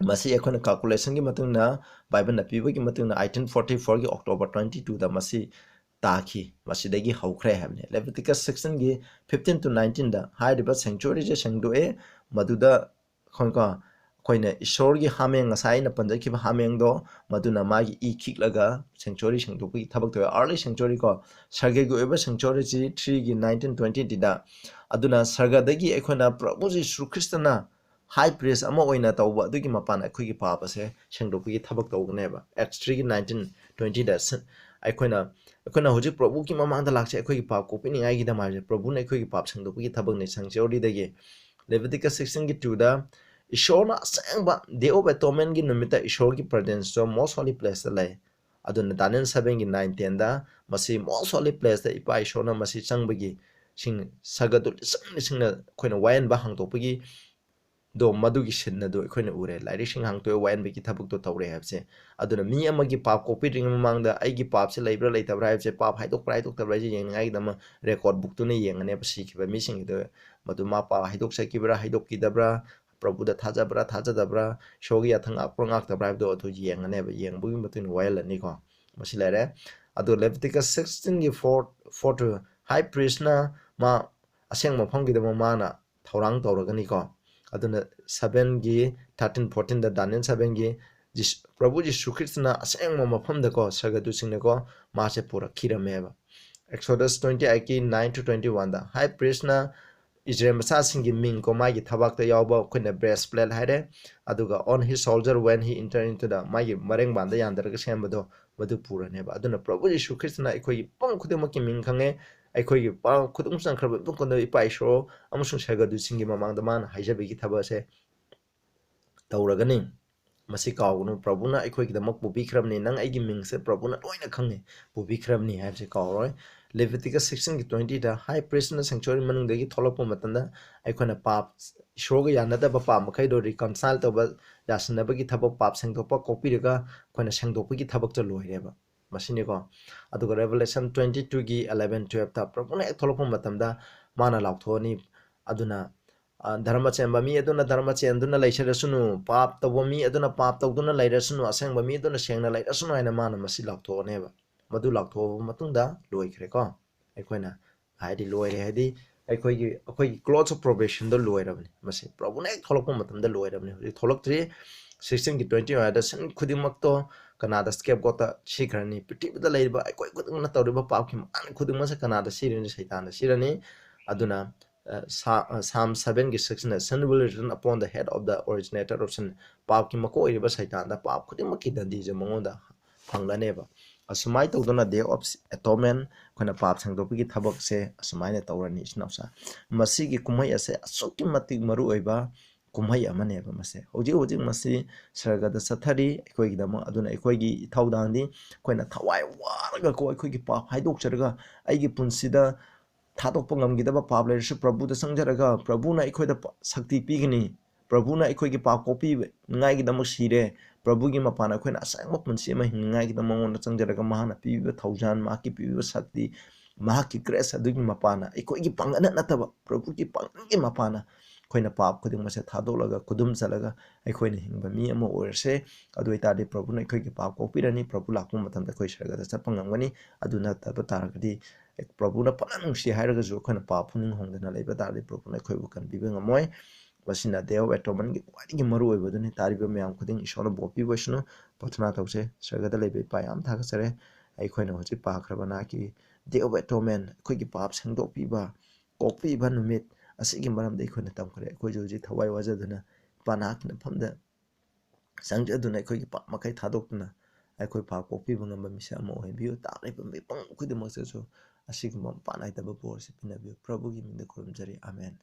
ꯃꯁꯤ ꯑꯩꯈꯣꯏꯅ calculation ꯒꯤ ꯃꯇꯨꯡ ꯏꯟꯅ, ꯕꯥꯏꯕꯜꯅ ꯄꯤꯕꯒꯤ ꯃꯇꯨꯡ ꯏꯟꯅ, eighteen forty four ꯒꯤ October twenty two ꯗ ꯃꯁꯤ ꯇꯥꯈꯤ, ꯃꯁꯤꯗꯒꯤ ꯍꯧꯈ꯭ꯔꯦ ꯍꯥꯏꯕꯅꯤ꯫ Leviticus sixteen ꯒꯤ fifteen to nineteen ꯗ ꯍꯥꯏꯔꯤꯕ sanctuary ꯁꯦ ꯁꯦꯡꯗꯣꯛꯑꯦ, ꯃꯗꯨꯗ ꯑꯩꯈꯣꯏꯀꯣ, ꯑꯩꯈꯣꯏꯅ ꯏꯁꯣꯔꯒꯤ ꯍꯥꯃꯦꯡ, ꯉꯁꯥꯏ ꯑꯩꯅ ꯄꯟꯖꯈꯤꯕ ꯍꯥꯃꯦꯡꯗꯣ, ꯃꯗꯨꯅ ꯃꯥꯒꯤ ꯏ ꯈꯤꯛꯂꯒ sanctuary ꯁꯦꯡꯗꯣꯛꯄꯒꯤ ꯊꯕꯛ ꯇꯧꯋꯦ꯫ Early sanctuary ꯀꯣ, ꯁꯔꯒꯒꯤ ꯑꯣꯏꯕ sanctuary ꯁꯤ three ꯒꯤ nineteen twenty ꯗ꯫ ꯑꯗꯨꯅ ꯁꯔꯒꯗꯒꯤ ꯑꯩꯈꯣꯏꯅ ꯄ꯭ꯔꯚꯨ ꯖꯤꯁꯨ ꯈ꯭ꯔꯤꯁꯇꯅ high priest ꯑꯃ ꯑꯣꯏꯅ ꯇꯧꯕ ꯑꯗꯨꯒꯤ ꯃꯄꯥꯟ ꯑꯩꯈꯣꯏꯒꯤ ꯄꯥꯞ ꯑꯁꯦ ꯁꯦꯡꯗꯣꯛꯄꯒꯤ ꯊꯕꯛ ꯇꯧꯒꯅꯦꯕ꯫ Acts three ꯒꯤ nineteen twenty ꯗ ꯁ-, ꯑꯩꯈꯣꯏꯅ, ꯑꯩꯈꯣꯏꯅ ꯍꯧꯖꯤꯛ ꯄ꯭ꯔꯚꯨꯒꯤ ꯃꯃꯥꯡꯗ ꯂꯥꯛꯆꯩ, ꯑꯩꯈꯣꯏꯒꯤ ꯄꯥꯞ ꯀꯣꯛꯄꯤꯅꯤꯡꯉꯥꯏꯒꯤꯗꯃꯛ ꯍꯥꯏꯁꯦ, ꯄ꯭ꯔꯚꯨꯅ ꯑꯩꯈꯣꯏꯒꯤ ꯄꯥꯞ ꯁꯦꯡꯗꯣꯛꯄꯒꯤ ꯊꯕꯛꯅꯤ꯫ Sanctuary ꯗꯒꯤ Leviticus sixteen ꯒꯤ two ꯗ ꯏꯁꯣꯔꯅ ꯑꯁꯦꯡꯕ Day of Atonement ꯒꯤ ꯅꯨꯃꯤꯠꯇ ꯏꯁꯣꯔꯒꯤ presence ꯇꯣ most holy place ꯇ ꯂꯩ꯫ ꯑꯗꯨꯅ Daniel seven ꯒꯤ nine ten ꯗ ꯃꯁꯤ most holy place ꯇ ꯏꯄꯥ ꯏꯁꯣꯔꯅ ꯃꯁꯤ ꯆꯪꯕꯒꯤ ꯁꯤꯡ-, ꯁꯔꯒꯗꯨ ꯂꯤꯁꯤꯡ ꯂꯤꯁꯤꯡꯅ ꯑꯩꯈꯣꯏꯅ ꯋꯥꯌꯦꯟꯕ ꯍꯥꯡꯗꯣꯛꯄꯒꯤ ꯗꯣ, ꯃꯗꯨꯒꯤ scene ꯑꯗꯨ ꯑꯩꯈꯣꯏꯅ ꯎꯔꯦ꯫ ꯂꯥꯏꯔꯤꯛꯁꯤꯡ ꯍꯥꯡꯗꯣꯛꯑꯦ, ꯋꯥꯌꯦꯟꯕꯒꯤ ꯊꯕꯛꯇꯣ ꯇꯧꯔꯦ ꯍꯥꯏꯕꯁꯦ꯫ ꯑꯗꯨꯅ ꯃꯤ ꯑꯃꯒꯤ ꯄꯥꯞ ꯀꯣꯛꯄꯤꯗ꯭ꯔꯤꯉꯩ ꯃꯃꯥꯡꯗ ꯑꯩꯒꯤ ꯄꯥꯞꯁꯦ ꯂꯩꯕ꯭ꯔꯥ ꯂꯩꯇꯕ꯭ꯔꯥ ꯍꯥꯏꯕꯁꯦ, ꯄꯥꯞ ꯍꯥꯏꯗꯣꯛꯄ꯭ꯔꯥ ꯍꯥꯏꯗꯣꯛꯇꯕ꯭ꯔꯥ ꯍꯥꯏꯁꯦ ꯌꯦꯡꯅꯤꯡꯉꯥꯏꯒꯤꯗꯃꯛ record book ꯇꯨꯅ ꯌꯦꯡꯒꯅꯦꯕ ꯁꯤꯈꯤꯕ ꯃꯤꯁꯤꯡꯒꯤꯗꯣ꯫ ꯃꯗꯨ ꯃꯥ ꯄꯥꯞ ꯍꯥꯏꯗꯣꯛꯆꯈꯤꯕ꯭ꯔꯥ, ꯍꯥꯏꯗꯣꯛꯈꯤꯗꯕ꯭ꯔꯥ, ꯄ꯭ꯔꯚꯨꯗ ꯊꯥꯖꯕ꯭ꯔꯥ, ꯊꯥꯖꯗꯕ꯭ꯔꯥ, ꯏꯁꯣꯔꯒꯤ ꯌꯥꯊꯪ ꯉꯥꯛꯄ꯭ꯔꯥ ꯉꯥꯛꯇꯕ꯭ꯔꯥ ꯍꯥꯏꯕꯗꯣ ꯑꯗꯨ ꯌꯦꯡꯒꯅꯦꯕ꯫ ꯌꯦꯡꯕꯒꯤ ꯃꯇꯨꯡ ꯏꯟꯅ ꯋꯥꯌꯦꯜꯂꯅꯤꯀꯣ꯫ ꯃꯁꯤ ꯂꯩꯔꯦ꯫ ꯑꯗꯨ Leviticus sixteen ꯒꯤ four, four to high priest ꯅ ꯃꯥ ꯑꯁꯦꯡꯕ ꯃꯐꯝꯒꯤꯗꯃꯛ ꯃꯥꯅ ꯊꯧꯔꯥꯡ ꯇꯧꯔꯒꯅꯤꯀꯣ꯫ ꯑꯗꯨꯅ seven ꯒꯤ thirteen fourteen ꯗ, Daniel seven ꯒꯤ ꯖꯤꯁ-, ꯄ꯭ꯔꯚꯨ ꯖꯤꯁꯨ ꯈ꯭ꯔꯤꯁꯇꯅ ꯑꯁꯦꯡꯕ ꯃꯐꯝꯗꯀꯣ, ꯁꯔꯒꯗꯨꯁꯤꯡꯅꯀꯣ, ꯃꯥꯁꯦ ꯄꯨꯔꯛꯈꯤꯔꯝꯃꯦꯕ꯫ Exodus twenty eight ꯀꯤ nine to twenty one the high priest ꯅ ꯏꯖꯔꯦꯜ ꯃꯆꯥꯁꯤꯡꯒꯤ ꯃꯤꯡ ꯀꯣ, ꯃꯥꯒꯤ ꯊꯕꯥꯛꯇ ꯌꯥꯎꯕ ꯑꯩꯈꯣꯏꯅ breastplate ꯍꯥꯏꯔꯦ, ꯑꯗꯨꯒ on his shoulder when he enter into the, ꯃꯥꯒꯤ ꯃꯔꯦꯡꯕꯥꯟꯗ ꯌꯥꯟꯊꯔꯒ ꯁꯦꯝꯕꯗꯣ, ꯃꯗꯨ ꯄꯨꯔꯅꯦꯕ꯫ ꯑꯗꯨꯅ ꯄ꯭ꯔꯚꯨ ꯌꯤꯁꯨ ꯈ꯭ꯔꯤꯁꯇꯅ ꯑꯩꯈꯣꯏꯒꯤ ꯄꯨꯝ ꯈꯨꯗꯤꯡꯃꯛꯀꯤ ꯃꯤꯡ ꯈꯪꯉꯦ, ꯑꯩꯈꯣꯏꯒꯤ ꯄꯥ-, ꯈꯨꯗꯤꯡꯃꯛ ꯆꯟꯈ꯭ꯔꯕ ꯏꯄꯨꯡ ꯈꯨꯗꯤꯡꯃꯛ ꯏꯄꯥ ꯏꯁꯣꯔ ꯑꯃꯁꯨꯡ ꯁꯔꯒꯗꯨꯁꯤꯡꯒꯤ ꯃꯃꯥꯡꯗ ꯃꯥꯅ ꯍꯥꯏꯖꯕꯒꯤ ꯊꯕꯛ ꯑꯁꯦ ꯇꯧꯔꯒꯅꯤ꯫ ꯃꯁꯤ ꯀꯥꯎꯒꯅꯨ, ꯄ꯭ꯔꯚꯨꯅ ꯑꯩꯈꯣꯏꯒꯤꯗꯃꯛ ꯄꯨꯕꯤꯈ꯭ꯔꯕꯅꯤ꯫ ꯅꯪ ꯑꯩꯒꯤ ꯃꯤꯡꯁꯦ ꯄ꯭ꯔꯚꯨꯅ ꯂꯣꯏꯅ ꯈꯪꯉꯤ, ꯄꯨꯕꯤꯈ꯭ꯔꯕꯅꯤ ꯍꯥꯏꯕꯁꯤ ꯀꯥꯎꯔꯣꯏ꯫ Leviticus sixteen ꯒꯤ twenty ꯗ, ꯍꯥꯏ ꯄ꯭ꯔꯤꯁꯅ sanctuary ꯃꯅꯨꯡꯗꯒꯤ ꯊꯣꯛꯂꯛꯄ ꯃꯇꯝꯗ ꯑꯩꯈꯣꯏꯅ ꯄꯥꯞ, ꯏꯁꯣꯔꯒ ꯌꯥꯅꯗꯕ ꯄꯥꯞ ꯃꯈꯩꯗꯣ reconcile ꯇꯧꯕ, ꯌꯥꯁꯤꯟꯅꯕꯒꯤ ꯊꯕꯛ, ꯄꯥꯞ ꯁꯦꯡꯗꯣꯛꯄ, ꯀꯣꯛꯄꯤꯔꯒ ꯑꯩꯈꯣꯏꯅ ꯁꯦꯡꯗꯣꯛꯄꯒꯤ ꯊꯕꯛꯇ ꯂꯣꯏꯔꯦꯕ꯫ ꯃꯁꯤꯅꯤꯀꯣ꯫ ꯑꯗꯨꯒ Revelation twenty two ꯒꯤ eleven twelve ꯇ ꯄ꯭ꯔꯚꯨꯅ ꯍꯦꯛ ꯊꯣꯛꯂꯛꯄ ꯃꯇꯝꯗ ꯃꯥꯅ ꯂꯥꯎꯊꯣꯛꯑꯅꯤ꯫ ꯑꯗꯨꯅ, ꯑ, ꯙꯔꯃ ꯆꯦꯟꯕ ꯃꯤ ꯑꯗꯨꯅ ꯙꯔꯃ ꯆꯦꯟꯗꯨꯅ ꯂꯩꯖꯔꯁꯅꯨ, ꯄꯥꯞ ꯇꯧꯕ ꯃꯤ ꯑꯗꯨꯅ ꯄꯥꯞ ꯇꯧꯗꯨꯅ ꯂꯩꯔꯁꯅꯨ, ꯑꯁꯦꯡꯕ ꯃꯤ ꯑꯗꯨꯅ ꯁꯦꯡꯅ ꯂꯩꯔꯁꯅꯨ ꯍꯥꯏꯅ ꯃꯥꯅ ꯃꯁꯤ ꯂꯥꯎꯊꯣꯛꯑꯅꯦꯕ꯫ ꯃꯗꯨ ꯂꯥꯎꯊꯣꯛꯑꯕ ꯃꯇꯨꯡꯗ ꯂꯣꯏꯈ꯭ꯔꯦꯀꯣ꯫ ꯑꯩꯈꯣꯏꯅ ꯍꯥꯏꯗꯤ ꯂꯣꯏꯔꯦ ꯍꯥꯏꯗꯤ ꯑꯩꯈꯣꯏꯒꯤ, ꯑꯩꯈꯣꯏꯒꯤ close of probation ꯗꯣ ꯂꯣꯏꯔꯕꯅꯤ꯫ ꯃꯁꯤ ꯄ꯭ꯔꯚꯨꯅ ꯍꯦꯛ ꯊꯣꯛꯂꯛꯄ ꯃꯇꯝꯗ ꯂꯣꯏꯔꯕꯅꯤ꯫ ꯍꯧꯖꯤꯛ ꯊꯣꯛꯂꯛꯇ꯭ꯔꯤ꯫ Sixteen ꯒꯤ twenty ꯍꯥꯏꯗ sin ꯈꯨꯗꯤꯡꯃꯛꯇꯣ ꯀꯅꯥꯗ? Scapegoat ꯇ ꯁꯤꯈ꯭ꯔꯅꯤ꯫ ꯄ꯭ꯔꯤꯊꯤꯕꯤꯗ ꯂꯩꯔꯤꯕ ꯑꯩꯈꯣꯏ ꯈꯨꯗꯤꯡꯃꯛꯅ ꯇꯧꯔꯤꯕ ꯄꯥꯞꯀꯤ ꯃꯥꯟ ꯈꯨꯗꯤꯡꯃꯛꯁꯦ ꯀꯅꯥꯗ ꯁꯤꯔꯅꯤ? ꯁꯩꯇꯥꯟꯗ ꯁꯤꯔꯅꯤ꯫ ꯑꯗꯨꯅ, ꯑ, ꯁꯥ-, ꯑ, Psalm seven ꯒꯤ six ꯅ, "Sin will return upon the head of the originator of sin." ꯄꯥꯞꯀꯤ ꯃꯀꯣꯛ ꯑꯣꯏꯔꯤꯕ ꯁꯩꯇꯥꯟꯗ ꯄꯥꯞ ꯈꯨꯗꯤꯡꯃꯛꯀꯤ ꯗꯟꯗꯤꯁꯦ ꯃꯉꯣꯟꯗ ꯐꯪꯂꯅꯦꯕ꯫ ꯑꯁꯨꯃꯥꯏꯅ ꯇꯧꯗꯅ Day of Atonement, ꯑꯩꯈꯣꯏꯅ ꯄꯥꯞ ꯁꯦꯡꯗꯣꯛꯄꯒꯤ ꯊꯕꯛꯁꯦ ꯑꯁꯨꯃꯥꯏꯅ ꯇꯧꯔꯅꯤ, ꯏꯆꯤꯟ ꯏꯅꯥꯎꯁꯥ꯫ ꯃꯁꯤꯒꯤ ꯀꯨꯝꯍꯩ ꯑꯁꯦ ꯑꯁꯨꯛꯀꯤ ꯃꯇꯤꯛ ꯃꯔꯨ ꯑꯣꯏꯕ ꯀꯨꯝꯍꯩ ꯑꯃꯅꯦꯕ ꯃꯁꯦ꯫ ꯍꯧꯖꯤꯛ ꯍꯧꯖꯤꯛ ꯃꯁꯤ ꯁꯔꯒꯗ ꯆꯠꯊꯔꯤ ꯑꯩꯈꯣꯏꯒꯤꯗꯃꯛ꯫ ꯑꯗꯨꯅ ꯑꯩꯈꯣꯏꯒꯤ ꯏꯊꯧꯗꯥꯡꯗꯤ ꯑꯩꯈꯣꯏꯅ ꯊꯋꯥꯏ ꯋꯥꯔꯒꯀꯣ, ꯑꯩꯈꯣꯏꯒꯤ ꯄꯥꯞ ꯍꯥꯏꯗꯣꯛꯆꯔꯒ, ꯑꯩꯒꯤ ꯄꯨꯟꯁꯤꯗ ꯊꯥꯗꯣꯛꯄ ꯉꯝꯈꯤꯗꯕ ꯄꯥꯞ ꯂꯩꯔꯁꯨ ꯄ꯭ꯔꯚꯨꯗ ꯆꯪꯖꯔꯒ, ꯄ꯭ꯔꯚꯨꯅ ꯑꯩꯈꯣꯏꯗ ꯄ-, ꯁꯛꯇꯤ ꯄꯤꯒꯅꯤ꯫ ꯄ꯭ꯔꯚꯨꯅ ꯑꯩꯈꯣꯏꯒꯤ ꯄꯥꯞ ꯀꯣꯛꯄꯤꯅꯤꯡꯉꯥꯏꯒꯤꯗꯃꯛ ꯁꯤꯔꯦ꯫ ꯄ꯭ꯔꯚꯨꯒꯤ ꯃꯄꯥꯟ ꯑꯩꯈꯣꯏꯅ ꯑꯁꯦꯡꯕ ꯄꯨꯟꯁꯤ ꯑꯃ ꯍꯤꯡꯅꯤꯡꯉꯥꯏꯒꯤꯗꯃꯛ ꯃꯉꯣꯟꯗ ꯆꯪꯖꯔꯒ, ꯃꯍꯥꯛꯅ ꯄꯤꯕꯤꯕ ꯊꯧꯖꯥꯜ, ꯃꯍꯥꯛꯀꯤ ꯄꯤꯕꯤꯕ ꯁꯛꯇꯤ, ꯃꯍꯥꯛꯀꯤ grace ꯑꯗꯨꯒꯤ ꯃꯄꯥꯟꯅ, ꯑꯩꯈꯣꯏꯒꯤ ꯄꯥꯡꯒꯜꯅ ꯅꯠꯇꯕ, ꯄ꯭ꯔꯚꯨꯒꯤ ꯄꯥꯡꯒꯜꯒꯤ ꯃꯄꯥꯟꯅ ꯑꯩꯈꯣꯏꯅ ꯄꯥꯞ ꯈꯨꯗꯤꯡꯃꯛꯁꯦ ꯊꯥꯗꯣꯛꯂꯒ, ꯈꯨꯗꯨꯝ ꯆꯠꯂꯒ ꯑꯩꯈꯣꯏꯅ ꯍꯤꯡꯕ ꯃꯤ ꯑꯃ ꯑꯣꯏꯔꯁꯦ꯫ ꯑꯗꯨ ꯑꯣꯏꯇꯥꯔꯗꯤ ꯄ꯭ꯔꯚꯨꯅ ꯑꯩꯈꯣꯏꯒꯤ ꯄꯥꯞ ꯀꯣꯛꯄꯤꯔꯅꯤ꯫ ꯄ꯭ꯔꯚꯨ ꯂꯥꯛꯄ ꯃꯇꯝꯗ ꯑꯩꯈꯣꯏ ꯁꯔꯒꯗ ꯆꯠꯄ ꯉꯝꯒꯅꯤ꯫ ꯑꯗꯨ ꯅꯠꯇꯕ ꯇꯥꯔꯒꯗꯤ, ꯄ꯭ꯔꯚꯨꯅ ꯐꯅ ꯅꯨꯡꯁꯤ ꯍꯥꯏꯔꯒꯁꯨ ꯑꯩꯈꯣꯏꯅ ꯄꯥꯞ ꯄꯨꯛꯅꯤꯡ ꯍꯣꯡꯗꯅ ꯂꯩꯕ ꯇꯥꯔꯗꯤ ꯄ꯭ꯔꯚꯨꯅ ꯑꯩꯈꯣꯏꯕꯨ ꯀꯟꯕꯤꯕ ꯉꯝꯃꯣꯏ꯫ ꯃꯁꯤꯅ Day of Atonement ꯒꯤ ꯈ꯭ꯋꯥꯏꯗꯒꯤ ꯃꯔꯨ ꯑꯣꯏꯕꯗꯨꯅꯤ꯫ ꯇꯥꯔꯤꯕ ꯃꯌꯥꯝ ꯈꯨꯗꯤꯡ ꯏꯁꯣꯔꯅ ꯕꯣꯔ ꯄꯤꯕ ꯑꯣꯏꯁꯅꯨ꯫ ꯄ꯭ꯔꯊꯅꯥ ꯇꯧꯁꯦ꯫ ꯁꯔꯒꯗ ꯂꯩꯕ ꯏꯄꯥ, ꯌꯥꯝ ꯊꯥꯒꯠꯆꯔꯦ꯫ ꯑꯩꯈꯣꯏꯅ ꯍꯧꯖꯤꯛ ꯄꯥꯈ꯭ꯔꯕ ꯅꯍꯥꯛꯀꯤ Day of Atonement, ꯑꯩꯈꯣꯏꯒꯤ ꯄꯥꯞ ꯁꯦꯡꯗꯣꯛꯄꯤꯕ, ꯀꯣꯛꯄꯤꯕ ꯅꯨꯃꯤꯠ ꯑꯁꯤꯒꯤ ꯃꯔꯝꯗ ꯑꯩꯈꯣꯏꯅ ꯇꯝꯈ꯭ꯔꯦ꯫ ꯑꯩꯈꯣꯏꯁꯨ ꯍꯧꯖꯤꯛ ꯊꯋꯥꯏ ꯋꯥꯖꯗꯨꯅ ꯏꯄꯥ ꯅꯍꯥꯛꯀꯤ ꯃꯐꯝꯗ ꯆꯪꯖꯗꯨꯅ ꯑꯩꯈꯣꯏꯒꯤ ꯄꯥꯞ ꯃꯈꯩ ꯊꯥꯗꯣꯛꯇꯨꯅ ꯑꯩꯈꯣꯏ ꯄꯥꯞ ꯀꯣꯛꯄꯤꯕ ꯉꯝꯕ ꯃꯤꯁꯛ ꯑꯃ ꯑꯣꯏꯍꯟꯕꯤꯌꯨ꯫ ꯇꯥꯔꯤꯕ ꯃꯤꯄꯨꯝ ꯈꯨꯗꯤꯡꯃꯛꯇꯁꯨ ꯑꯁꯤꯒꯨꯝꯕ ꯃꯄꯥꯟ ꯅꯥꯏꯗꯕ ꯕꯣꯔꯁꯤ ꯄꯤꯅꯕꯤꯌꯨ꯫ ꯄ꯭ꯔꯚꯨꯒꯤ ꯃꯤꯡꯗ ꯈꯨꯔꯨꯝꯖꯔꯤ꯫ ꯑꯥꯃꯦꯟ꯫